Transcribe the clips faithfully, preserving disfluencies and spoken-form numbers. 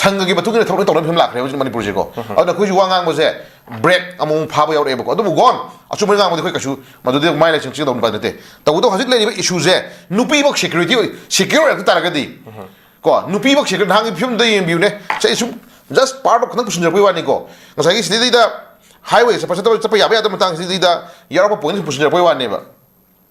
ꯁꯪꯒꯒꯤ ꯃꯇꯨꯡ ꯏꯟꯅ ꯊꯕꯛ ꯂꯣꯏ ꯇꯧꯅꯕ ꯐꯤꯕꯝ ꯂꯥꯛꯈ꯭ꯔꯦ ꯍꯧꯖꯤꯛ ꯃꯅꯤꯄꯨꯔꯁꯦꯀꯣ꯫ ꯑꯗꯨꯅ ꯑꯩꯈꯣꯏꯁꯨ ꯋꯥ ꯉꯥꯡꯕꯁꯦ ꯕ꯭ꯔꯦꯛ ꯑꯃꯨꯛ ꯐꯥꯕ ꯌꯥꯎꯔꯛꯑꯦꯕꯀꯣ꯫ ꯑꯗꯨꯕꯨ ꯒꯣꯟ ꯑꯆꯨꯝꯕ ꯉꯥꯡꯕꯗꯤ ꯑꯩꯈꯣꯏ ꯀꯩꯁꯨ ꯃꯗꯨꯗꯤ ꯃꯥꯏ ꯂꯩꯁꯤꯡ ꯆꯤꯡꯗꯧ ꯅꯨꯄꯥ ꯅꯠꯇꯦ꯫ ꯇꯧꯕꯇꯕꯨ ꯍꯧꯖꯤꯛ ꯂꯩꯔꯤꯕ ꯏꯁꯨꯁꯦ ꯅꯨꯄꯤꯃꯛ ꯁꯦꯀ꯭ꯌꯨꯔꯤꯇꯤ ꯑꯣꯏ, ꯁꯦꯀ꯭ꯌꯨꯔ ꯑꯣꯏꯔꯛꯇ ꯇꯥꯔꯒꯗꯤ ꯀꯣ, ꯅꯨꯄꯤꯃꯛ ꯁꯦꯀ꯭ꯌꯨꯔ, ꯅꯍꯥꯟꯒꯤ ꯐꯤꯕꯝꯗ ꯌꯦꯡꯕꯤꯌꯨꯅꯦ꯫ ꯁꯦ, ꯑꯩ ꯁꯨꯝ ꯖꯁ ꯄꯥꯔꯠ ꯑꯣꯐ ꯈꯤꯇꯪ ꯄꯨꯁꯤꯟꯖꯔꯛꯄꯒꯤ ꯋꯥꯅꯤꯀꯣ꯫ ꯉꯁꯥꯏꯒꯤ ꯁꯤꯗꯩꯗ ꯍꯥꯏꯋꯦ ꯆꯠꯄ ꯆꯠꯄ ꯆꯠꯄ ꯌꯥꯕ ꯌꯥꯗꯕ ꯃꯇꯥꯡꯁꯤꯗꯩꯗ ꯌꯥꯎꯔꯛꯄ ꯄꯣꯏꯟꯠ ꯄꯨꯁꯤꯟꯖꯔꯛꯄꯒꯤ ꯋꯥꯅꯦꯕ꯫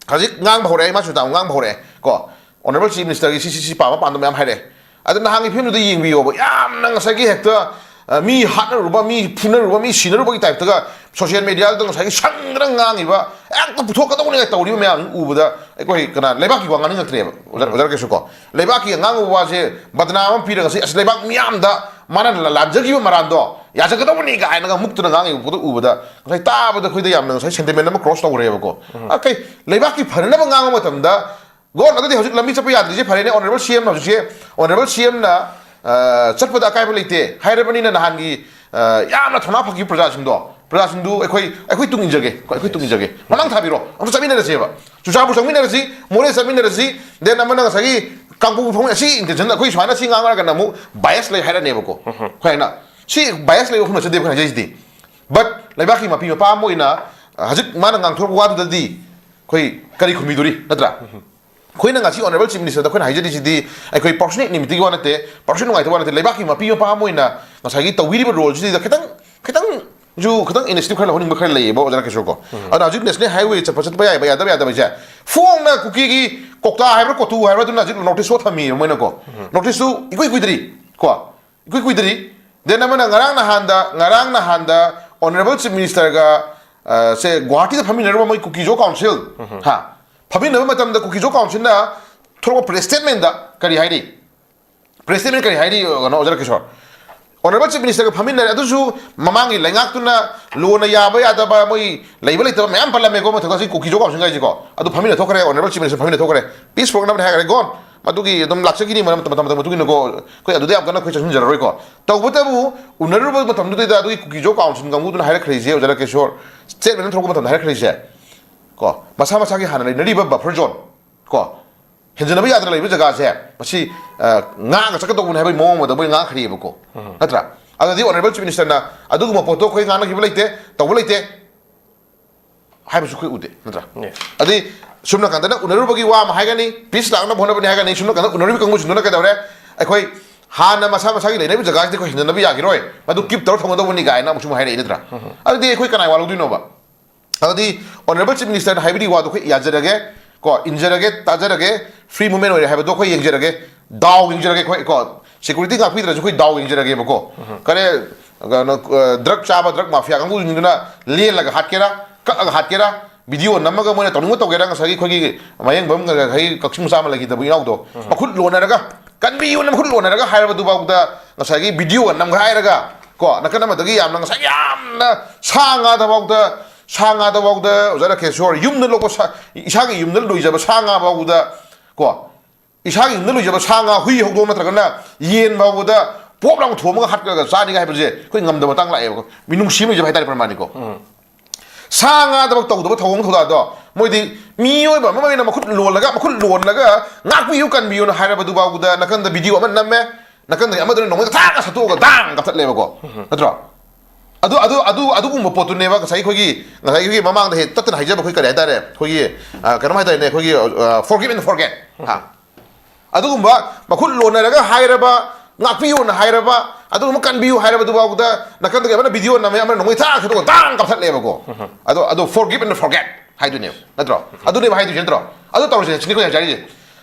ꯍꯧꯖꯤꯛ ꯉꯥꯡꯕ ꯍꯧꯔꯛꯑꯦ, ꯃꯥꯁꯨ ꯇꯥꯃꯣ ꯉꯥꯡꯕ ꯍꯧꯔꯛꯑꯦ ꯀꯣ꯫ ꯑꯣꯅꯔꯦꯕꯜ ꯆꯤꯐ ꯃꯤꯅꯤꯁꯇꯔꯒꯤ ꯁꯤ ꯁꯤ ꯁꯤ ꯄꯥꯝꯕ ꯄꯥꯝꯗꯕ ꯃꯌꯥꯝ ꯍꯥꯏꯔꯛꯑꯦ꯫ ꯑꯗꯨ ꯅꯍꯥꯟꯒꯤ ꯐꯤꯕꯝꯗꯨꯗ ꯌꯦꯡꯕꯤꯌꯣꯕ, ꯌꯥꯝꯅ ꯉꯁꯥꯏꯒꯤ ꯍꯦꯛꯇ ꯑ, ꯃꯤ ꯍꯥꯠꯅꯔꯨꯕ, ꯃꯤ ꯐꯨꯅꯔꯨꯕ, ꯃꯤ ꯁꯤꯅꯔꯨꯕꯒꯤ ꯇꯥꯏꯞꯇꯒ ꯁꯣꯁꯤꯌꯦꯜ ꯃꯤꯗꯤꯌꯥꯗ ꯉꯁꯥꯏꯒꯤ ꯁꯪꯗꯅ ꯉꯥꯡꯉꯤꯕ, ꯍꯦꯛꯇ ꯄꯨꯊꯣꯛꯀꯗꯧꯕꯅꯤꯒ ꯇꯧꯔꯤꯕ ꯃꯌꯥꯝ ꯎꯕꯗ ꯑꯩꯈꯣꯏ ꯀꯅꯥ ꯂꯩꯕꯥꯛꯀꯤ ꯋꯥ ꯉꯥꯡꯅꯤꯡꯉꯛꯇ꯭ꯔꯦꯕ꯫ ꯑꯣꯖꯥ, ꯑꯣꯖꯥ ꯔꯥꯀꯦꯁꯁꯨ ꯀꯣ, ꯂꯩꯕꯥꯛꯀꯤ ꯑꯉꯥꯡꯕ ꯋꯥꯁꯦ ꯕꯗꯅꯥꯝ ꯑꯃ ꯄꯤꯔꯒ ꯉꯁꯤ ꯑꯁ ꯂꯩꯕꯥꯛ ꯃꯤꯌꯥꯝꯗ ꯃꯥꯅ ꯂ-, ꯂꯥꯟꯖꯈꯤꯕ ꯃꯔꯥꯟꯗꯣ ꯌꯥꯖꯒꯗꯧꯕꯅꯤ ꯀꯥꯏꯅꯒ ꯃꯨꯛꯇꯅ ꯉꯥꯡꯉꯤꯕ ꯄꯣꯠꯇꯣ ꯎꯕꯗ ꯉꯁꯥꯏ ꯇꯥꯕꯗ ꯑꯩꯈꯣꯏꯗ ꯌꯥꯝꯅ ꯉꯁꯥꯏ ꯁꯦꯟꯇꯤꯃꯦꯟ ꯑꯃ ꯀ꯭ꯔꯣꯁ ꯇꯧꯔꯦꯕꯀꯣ꯫ ꯑ, ꯀꯩ ꯂꯩꯕꯥꯛꯀꯤ ꯐꯅꯅꯕ ꯉꯥꯡꯕ ꯃꯇꯝꯗ ꯒꯣꯟ ꯑꯗꯨꯗꯤ ꯍꯧꯖꯤꯛ ꯂꯝꯕꯤ ꯆꯠꯄ ꯌꯥꯗ꯭ꯔꯤꯁꯦ ꯐꯔꯦꯅꯦ, ꯑꯣꯅꯔꯦꯕꯜ ꯁꯤ ꯑꯦꯝꯅ ꯍꯧꯖꯤꯛꯁꯦ, ꯑꯣꯅꯔꯦꯕꯜ ꯁꯤ ꯑꯦꯝꯅ, ꯑ, ꯆꯠꯄꯗ ꯑꯀꯥꯏꯕ ꯂꯩꯇꯦ ꯍꯥꯏꯔꯕꯅꯤꯅ ꯅꯍꯥꯟꯒꯤ, ꯑ, ꯌꯥꯝꯅ ꯊꯧꯅꯥ ꯐꯈꯤꯕ ꯄ꯭ꯔꯖꯥꯁꯤꯡꯗꯣ, ꯄ꯭ꯔꯖꯥꯁꯤꯡꯗꯨ ꯑꯩꯈꯣꯏ, ꯑꯩꯈꯣꯏ ꯇꯨꯡ ꯏꯟꯖꯒꯦ, ꯑꯩꯈꯣꯏ ꯇꯨꯡ ꯏꯟꯖꯒꯦ, ꯃꯃꯥꯡ ꯊꯥꯕꯤꯔꯣ, ꯑꯃꯨꯛ ꯆꯠꯃꯤꯟꯅꯔꯁꯦꯕ, ꯆꯨꯔꯆꯥꯟꯄꯨꯔ ꯆꯠꯃꯤꯟꯅꯔꯁꯤ, ꯃꯣꯔꯦ ꯆꯠꯃꯤꯟꯅꯔꯁꯤ, ꯗꯦꯟ ꯑꯃꯅ ꯉꯁꯥꯏꯒꯤ ꯀꯥꯡꯄꯣꯛꯄꯤ ꯐꯥꯎ ꯑꯁꯤ ꯏꯟꯇꯦꯟꯁꯟ ꯑꯩꯈꯣꯏ ꯁꯨꯃꯥꯏꯅ ꯁꯤ ꯉꯥꯡꯅꯔꯒꯅ ꯑꯃꯨꯛ ꯕꯥꯏꯁ ꯂꯩ ꯍꯥꯏꯔꯅꯦꯕꯀꯣ꯫ ꯑꯩꯈꯣꯏꯅ ꯁꯤ ꯕꯥꯏꯁ ꯂꯩꯕ ꯋꯥꯐꯝ ꯅꯠꯆꯗꯦ ꯑꯩꯈꯣꯏꯅ ꯍꯥꯏꯖꯩꯁꯤꯗꯤ꯫ ꯕꯠ ꯂꯩꯕꯥꯛꯀꯤ ꯃꯄꯤ ꯃꯄꯥ ꯑꯃ ꯑꯣꯏꯅ, ꯑ, ꯍꯧꯖꯤꯛ ꯃꯥꯅ ꯉꯥꯡꯊꯣꯔꯛꯄ ꯋꯥꯗꯨꯗꯗꯤ ꯑꯩꯈꯣꯏ ꯀꯔꯤ ꯈꯨꯝꯕꯤꯗꯣꯔꯤ, ꯅꯠꯇ꯭ꯔꯥ? ꯑꯩꯈꯣꯏꯅ ꯉꯁꯤ ꯑꯣꯅꯔꯦꯕꯜ ꯆꯤꯐ ꯃꯤꯅꯤꯁꯇꯔꯗ ꯑꯩꯈꯣꯏꯅ ꯍꯥꯏꯖꯔꯤꯁꯤꯗꯤ ꯑꯩꯈꯣꯏ ꯄꯥꯔꯁꯣꯅꯦꯜ ꯑꯦꯅꯤꯃꯤꯇꯤꯒꯤ ꯋꯥ ꯅꯠꯇꯦ, ꯄꯥꯔꯁꯣꯅꯦꯜ ꯅꯨꯡꯉꯥꯏꯇꯕ ꯋꯥ ꯅꯠꯇꯦ, ꯂꯩꯕꯥꯛꯀꯤ ꯃꯄꯤ ꯃꯄꯥ ꯑꯃ ꯑꯣꯏꯅ ꯉꯁꯥꯏꯒꯤ ꯇꯧꯕꯤꯔꯤꯕ ꯔꯣꯜꯁꯤꯗ ꯈꯤꯇꯪ, ꯈꯤꯇꯪ ꯁꯨ ꯈꯤꯇꯪ ꯏꯅꯤꯁꯤꯌꯦꯇꯤꯚ ꯈꯔ ꯂꯧꯍꯟꯅꯤꯡꯕ ꯈꯔ ꯂꯩꯌꯦꯕ, ꯑꯣꯖꯥ ꯔꯥꯀꯦꯁꯣꯔ ꯀꯣ꯫ ꯑꯗꯨꯅ ꯍꯧꯖꯤꯛ ꯅꯦꯁꯅꯦꯜ ꯍꯥꯏꯋꯦ ꯆꯠꯄ, ꯆꯠꯄ ꯌꯥꯏꯕ ꯌꯥꯗꯕ ꯌꯥꯗꯕ ꯍꯥꯏꯁꯦ ꯐꯣꯡꯅ ꯀꯨꯀꯤꯒꯤ ꯀꯧꯇꯥ ꯍꯥꯏꯕ꯭ꯔꯥ ꯀꯣꯇꯨ ꯍꯥꯏꯕ꯭ꯔꯥ ꯑꯗꯨꯅ ꯍꯧꯖꯤꯛ ꯅꯣꯇꯤꯁ ꯁꯣ ꯊꯝꯃꯤꯕ ꯃꯣꯏꯅ ꯀꯣ꯫ ꯅꯣꯇꯤꯁꯁꯨ ꯏꯀꯨꯏ ꯀꯨꯏꯗ꯭ꯔꯤ ꯀꯣ, ꯏꯀꯨꯏ ꯀꯨꯏꯗ꯭ꯔꯤ꯫ ꯗꯦꯟ ꯑꯃꯅ ꯉꯔꯥꯡ ꯅꯍꯥꯟꯗ, ꯉꯔꯥꯡ ꯅꯍꯥꯟꯗ ꯑꯣꯅꯔꯦꯕꯜ ꯆꯤꯐ ꯃꯤꯅꯤꯁꯇꯔꯒ, ꯑ, ꯁꯦ ꯒꯨꯋꯥꯍꯥꯇꯤꯗ ꯐꯝꯃꯤꯟꯅꯔꯨꯕ ꯃꯣꯏ ꯀꯨꯀꯤꯖꯣ ꯀꯥꯎꯟꯁꯤꯜ, ꯍꯥ, ꯐꯝꯃꯤꯟꯅꯕ ꯃꯇꯝꯗ ꯀꯨꯀꯤꯖꯣ ꯀꯥꯎꯟꯁꯤꯜꯅ ꯊꯣꯛꯂꯛꯄ ꯄ꯭ꯔꯦꯁ ꯁ꯭ꯇꯦꯠꯃꯦꯟꯗ ꯀꯔꯤ ꯍꯥꯏꯔꯤ? ꯄ꯭ꯔꯦꯁ ꯁ꯭ꯇꯦꯠꯃꯦꯟ ꯀꯔꯤ ꯍꯥꯏꯔꯤ, ꯀꯩꯅꯣ, ꯑꯣꯖꯥ ꯔꯥꯀꯦꯁꯣꯔ? ꯑꯣꯅꯔꯦꯕꯜ ꯆꯤꯐ ꯃꯤꯅꯤꯁꯇꯔꯒ ꯐꯝꯃꯤꯟꯅꯔꯦ, ꯑꯗꯨꯁꯨ ꯃꯃꯥꯡꯒꯤ ꯂꯩꯉꯥꯛꯇꯨꯅ ꯂꯣꯅ ꯌꯥꯕ ꯌꯥꯗꯕ, ꯃꯣꯏ ꯂꯩꯕ ꯂꯩꯇꯕ ꯃꯌꯥꯝ ꯄꯜꯂꯝꯃꯦꯀꯣ, ꯃꯊꯛꯇ ꯁꯤ ꯀꯨꯀꯤꯖꯣ ꯀꯥꯎꯟꯁꯤꯜ ꯍꯥꯏꯁꯤꯀꯣ꯫ ꯑꯗꯨ ꯐꯝꯃꯤꯟꯅ ꯊꯣꯛꯈ꯭ꯔꯦ, ꯑꯣꯅꯔꯦꯕꯜ ꯆꯤꯐ ꯃꯤꯅꯤꯁꯇꯔ ꯐꯝꯃꯤꯟꯅ ꯊꯣꯛꯈ꯭ꯔꯦ꯫ ꯄꯤꯁ ꯄ꯭ꯔꯣꯒ꯭ꯔꯥꯝꯅꯤ ꯍꯥꯏꯈ꯭ꯔꯦ, ꯒꯣꯟ꯫ ꯃꯗꯨꯒꯤ ꯑꯗꯨꯝ ꯂꯥꯛꯆꯈꯤꯅꯤ, ꯃꯔꯝ ꯃꯇꯝ, ꯃꯇꯝ ꯃꯇꯨꯡ ꯏꯟꯅꯀꯣ꯫ ꯑꯩꯈꯣꯏ ꯑꯗꯨꯗ ꯌꯥꯝ ꯀꯟꯅ ꯑꯩꯈꯣꯏ ꯆꯪꯁꯤꯟꯖꯔꯔꯣꯏꯀꯣ꯫ ꯇꯧꯕꯇꯕꯨ ꯎꯅꯔꯨꯕ ꯃꯇꯝꯗꯨꯗꯩꯗ ꯑꯗꯨꯒꯤ ꯀꯨꯀꯤꯖꯣ ꯀꯥꯎꯟꯁꯤꯜ ꯀꯥꯡꯕꯨꯗꯨꯅ ꯍꯥꯏꯔꯛꯈ꯭ꯔꯤꯁꯦ, ꯑꯣꯖꯥ ꯔꯥꯀꯦꯁꯣꯔ, ꯁ꯭ꯇꯦꯠꯃꯦꯟ ꯑꯃ ꯊꯣꯛꯂꯛꯄ ꯃꯇꯝꯗ ꯍꯥꯏꯔꯛꯈ꯭ꯔꯤꯁꯦ ꯀꯣ, ꯃꯁꯥ ꯃꯁꯥꯒꯤ ꯍꯥꯟꯅ ꯂꯩꯅꯔꯤꯕ ꯕꯐꯔ ꯖꯣꯟ ꯀꯣ, ꯍꯦꯟꯖꯟꯅꯕ ꯌꯥꯗꯅ ꯂꯩꯕ ꯖꯒꯥꯁꯦ ꯃꯁꯤ, ꯑ, ꯉꯥꯛꯑꯒ ꯆꯠꯀꯗꯧꯕꯅꯦ ꯍꯥꯏꯕꯒꯤ ꯃꯑꯣꯡ ꯑꯃꯗ ꯃꯣꯏ ꯉꯥꯡꯈ꯭ꯔꯤꯑꯕꯀꯣ꯫ ꯅꯠꯇ꯭ꯔꯥ? ꯑꯗꯨꯗꯤ Honourable Chief Minister ꯅ ꯑꯗꯨꯒꯨꯝꯕ ꯄꯣꯠꯇꯣ ꯑꯩꯈꯣꯏ ꯉꯥꯡꯅꯈꯤꯕ ꯂꯩꯇꯦ, ꯇꯧꯕ ꯂꯩꯇꯦ ꯍꯥꯏꯕꯁꯨ ꯑꯩꯈꯣꯏ ꯎꯗꯦ, ꯅꯠꯇ꯭ꯔꯥ? ꯑꯗꯩ ꯁꯨꯝ ꯅꯥꯀꯟꯗꯅ ꯎꯅꯔꯨꯕꯒꯤ ꯋꯥ ꯑꯃ ꯍꯥꯏꯒꯅꯤ, peace ꯂꯥꯛꯅꯕ ꯍꯣꯠꯅꯕꯅꯤ ꯍꯥꯏꯒꯅꯤ, ꯁꯨꯝ ꯅꯥꯀꯟꯗ ꯎꯅꯔꯤꯕ ꯀꯥꯡꯕꯨꯁꯤꯡꯗꯨꯅ ꯀꯩꯗꯧꯔꯦ? ꯑꯩꯈꯣꯏ ꯍꯥꯟꯅ ꯃꯁꯥ ꯃꯁꯥꯒꯤ ꯂꯩꯅꯔꯤꯕ ꯖꯒꯥꯁꯤꯗꯤ ꯑꯩꯈꯣꯏ ꯍꯦꯟꯖꯟꯅꯕ ꯌꯥꯈꯤꯔꯣꯏ, ꯃꯗꯨ keep ꯇꯧꯔ ꯊꯝꯒꯗꯧꯕꯅꯤ ꯀꯥꯏꯅ ꯑꯃꯨꯛꯁꯨ ꯑꯃꯨꯛ ꯍꯥꯏꯔꯛꯏ, ꯅꯠꯇ꯭ꯔꯥ? ꯑꯗꯨꯗꯤ ꯑꯩꯈꯣꯏ ꯀꯅꯥꯏ ꯋꯥ ꯂꯧꯗꯣꯏꯅꯣꯕ? ꯑꯗꯨꯗꯤ Honourable Chief Minister ꯅ ꯍꯥꯏꯕꯤꯔꯤ ꯋꯥꯗꯣ ꯑꯩꯈꯣꯏ ꯌꯥꯖꯔꯒꯦ, ꯀꯣ, ꯏꯟꯖꯔꯒꯦ, ꯇꯥꯖꯔꯒꯦ, free movement ꯑꯣꯏꯔꯦ ꯍꯥꯏꯕꯗꯣ ꯑꯩꯈꯣꯏ ꯌꯦꯡꯖꯔꯒꯦ, ꯗꯥꯎ ꯌꯦꯡꯖꯔꯒꯦ ꯑꯩꯈꯣꯏ, ꯀꯣ, security ꯉꯥꯛꯄꯤꯗ꯭ꯔꯁꯨ ꯑꯩꯈꯣꯏ ꯗꯥꯎ ꯌꯦꯡꯖꯔꯒꯦꯕꯀꯣ꯫ ꯀꯔꯦ, ꯀꯩꯅꯣ, ꯑ, drug ꯆꯥꯕ drug mafia ꯀꯥꯡꯕꯨꯁꯤꯡꯗꯨꯅ ꯂꯦꯜꯂꯒ ꯍꯥꯠꯀꯦꯔꯥ, ꯀꯛꯑꯒ ꯍꯥꯠꯀꯦꯔꯥ, video ꯅꯝꯃꯒ ꯃꯣꯏꯅ ꯇꯧꯅꯤꯡꯕ ꯇꯧꯒꯦꯔꯥ, ꯉꯁꯥꯏꯒꯤ ꯑꯩꯈꯣꯏꯒꯤ ꯃꯌꯦꯡꯕꯝ ꯉꯁꯥꯏꯒꯤ ꯀꯛꯆꯤꯡ ꯃꯆꯥ ꯑꯃ ꯂꯩꯈꯤꯗꯕ ꯏꯅꯥꯎꯗꯣ, ꯃꯈꯨꯠ ꯂꯣꯟꯅꯔꯒ, "ꯀꯟꯕꯤꯌꯨꯅ ꯃꯈꯨꯠ ꯂꯣꯟꯅꯔꯒ" ꯍꯥꯏꯔꯕꯗꯨꯐꯥꯎꯗ ꯉꯁꯥꯏꯒꯤ video ꯅꯝꯒꯥꯏꯔꯒ, ꯀꯣ, ꯅꯥꯀꯟ ꯑꯃꯗꯒꯤ ꯌꯥꯝꯅ, ꯉꯁꯥꯏ ꯌꯥꯝꯅ ꯁꯥ ꯉꯥꯗꯐꯥꯎꯗ, ꯁꯥ ꯉꯥꯗꯐꯥꯎꯗ, ꯑꯣꯖꯥ ꯔꯥꯀꯦꯁꯣꯔ, ꯌꯨꯝꯗ ꯂꯣꯛꯄ ꯁꯥ, ꯏꯁꯥꯒꯤ ꯌꯨꯝꯗ ꯂꯣꯏꯖꯕ ꯁꯥ ꯉꯥꯐꯥꯎꯗ, ꯀꯣ, ꯏꯁꯥꯒꯤ ꯌꯨꯝꯗ ꯂꯣꯏꯖꯕ ꯁꯥ ꯉꯥ, ꯍꯨꯏ ꯍꯧꯗꯣꯡ ꯅꯠꯇ꯭ꯔꯒꯅ ꯌꯦꯟ ꯐꯥꯎꯕꯗ ꯄꯣꯞ ꯂꯥꯎ ꯊꯣꯝꯃꯒ ꯍꯥꯠꯂꯒ ꯆꯥꯅꯤꯡꯉꯥꯏ ꯍꯥꯏꯕꯁꯦ ꯑꯩꯈꯣꯏ ꯉꯝꯗꯕ ꯃꯇꯥꯡ ꯂꯥꯛꯑꯦꯕꯀꯣ꯫ ꯃꯤꯅꯨꯡꯁꯤ ꯑꯃ ꯂꯩꯖꯕ ꯍꯥꯏꯇꯥꯔꯦ ꯄ꯭ꯔꯃꯥꯅꯤꯀꯣ꯫ ꯁꯥ ꯉꯥꯗꯃꯛ ꯇꯧꯗꯕ ꯊꯧꯑꯣꯡ ꯊꯧꯗꯥꯗꯣ ꯃꯣꯏꯗꯤ ꯃꯤꯑꯣꯏꯕ ꯑꯃ ꯑꯣꯏꯅ ꯃꯈꯨꯠ ꯂꯣꯜꯂꯒ, ꯃꯈꯨꯠ ꯂꯣꯜꯂꯒ "ꯉꯥꯛꯄꯤꯌꯨ, ꯀꯟꯕꯤꯌꯨꯅ" ꯍꯥꯏꯔꯕꯗꯨ ꯐꯥꯎꯕꯗ ꯅꯥꯀꯟꯗ video ꯑꯃ ꯅꯝꯃꯦ, ꯅꯥꯀꯟꯗꯒꯤ ꯑꯃꯗꯨꯅ ꯅꯣꯡꯃꯩ ꯊꯥꯛꯑꯒ ꯁꯠꯇꯣꯛꯑꯒ ꯗꯥꯡ ꯀꯥꯞꯊꯠꯂꯦꯕꯀꯣ꯫ ꯅꯠꯇ꯭ꯔꯣ? ꯑꯗꯨ, ꯑꯗꯨ, ꯑꯗꯨ, ꯑꯗꯨꯒꯨꯝꯕ ꯄꯣꯠꯇꯨꯅꯦꯕ ꯉꯁꯥꯏ ꯑꯩꯈꯣꯏꯒꯤ, ꯉꯁꯥꯏ ꯑꯩꯈꯣꯏꯒꯤ ꯃꯃꯥꯡꯗ ꯍꯦꯛ ꯇꯠꯇꯅ ꯍꯥꯏꯖꯕ ꯑꯩꯈꯣꯏ ꯀꯔꯤ ꯍꯥꯏꯇꯥꯔꯦ? ꯑꯩꯈꯣꯏꯒꯤ, ꯑ, ꯀꯩꯅꯣꯝ ꯍꯥꯏꯇꯥꯔꯦꯅꯦ, ꯑꯩꯈꯣꯏꯒꯤ, ꯑ, forgive and forget꯫ ꯍꯥ? ꯑꯗꯨꯒꯨꯝꯕ ꯃꯈꯨꯠ ꯂꯣꯟꯅꯔꯒ ꯍꯥꯏꯔꯕ, "ꯉꯥꯛꯄꯤꯌꯨꯅ" ꯍꯥꯏꯔꯕ, ꯑꯗꯨꯒꯨꯝꯕ "ꯀꯟꯕꯤꯌꯨ" ꯍꯥꯏꯔꯕꯗꯨ ꯐꯥꯎꯕꯗ ꯅꯥꯀꯟꯗꯒꯤ ꯑꯃꯅ video ꯅꯝꯃꯦ, ꯑꯃꯅ ꯅꯣꯡꯃꯩ ꯊꯥꯛ ꯈꯠꯇꯣꯛꯑ ꯗꯥꯡ ꯀꯥꯞꯊꯠꯂꯦꯕꯀꯣ꯫ ꯑꯗꯣ, ꯑꯗꯣ forgive and forget ꯍꯥꯏꯗꯨꯅꯦꯕ, ꯅꯠꯇ꯭ꯔꯣ? ꯑꯗꯨꯅꯦꯕ ꯍꯥꯏꯗꯣꯏꯁꯦ, ꯅꯠꯇ꯭ꯔꯣ? ꯑꯗꯨ ꯇꯧꯔꯁꯦ, ꯁꯤꯅꯤ ꯑꯩꯈꯣꯏꯅ ꯍꯥꯏꯔꯤꯁꯦ꯫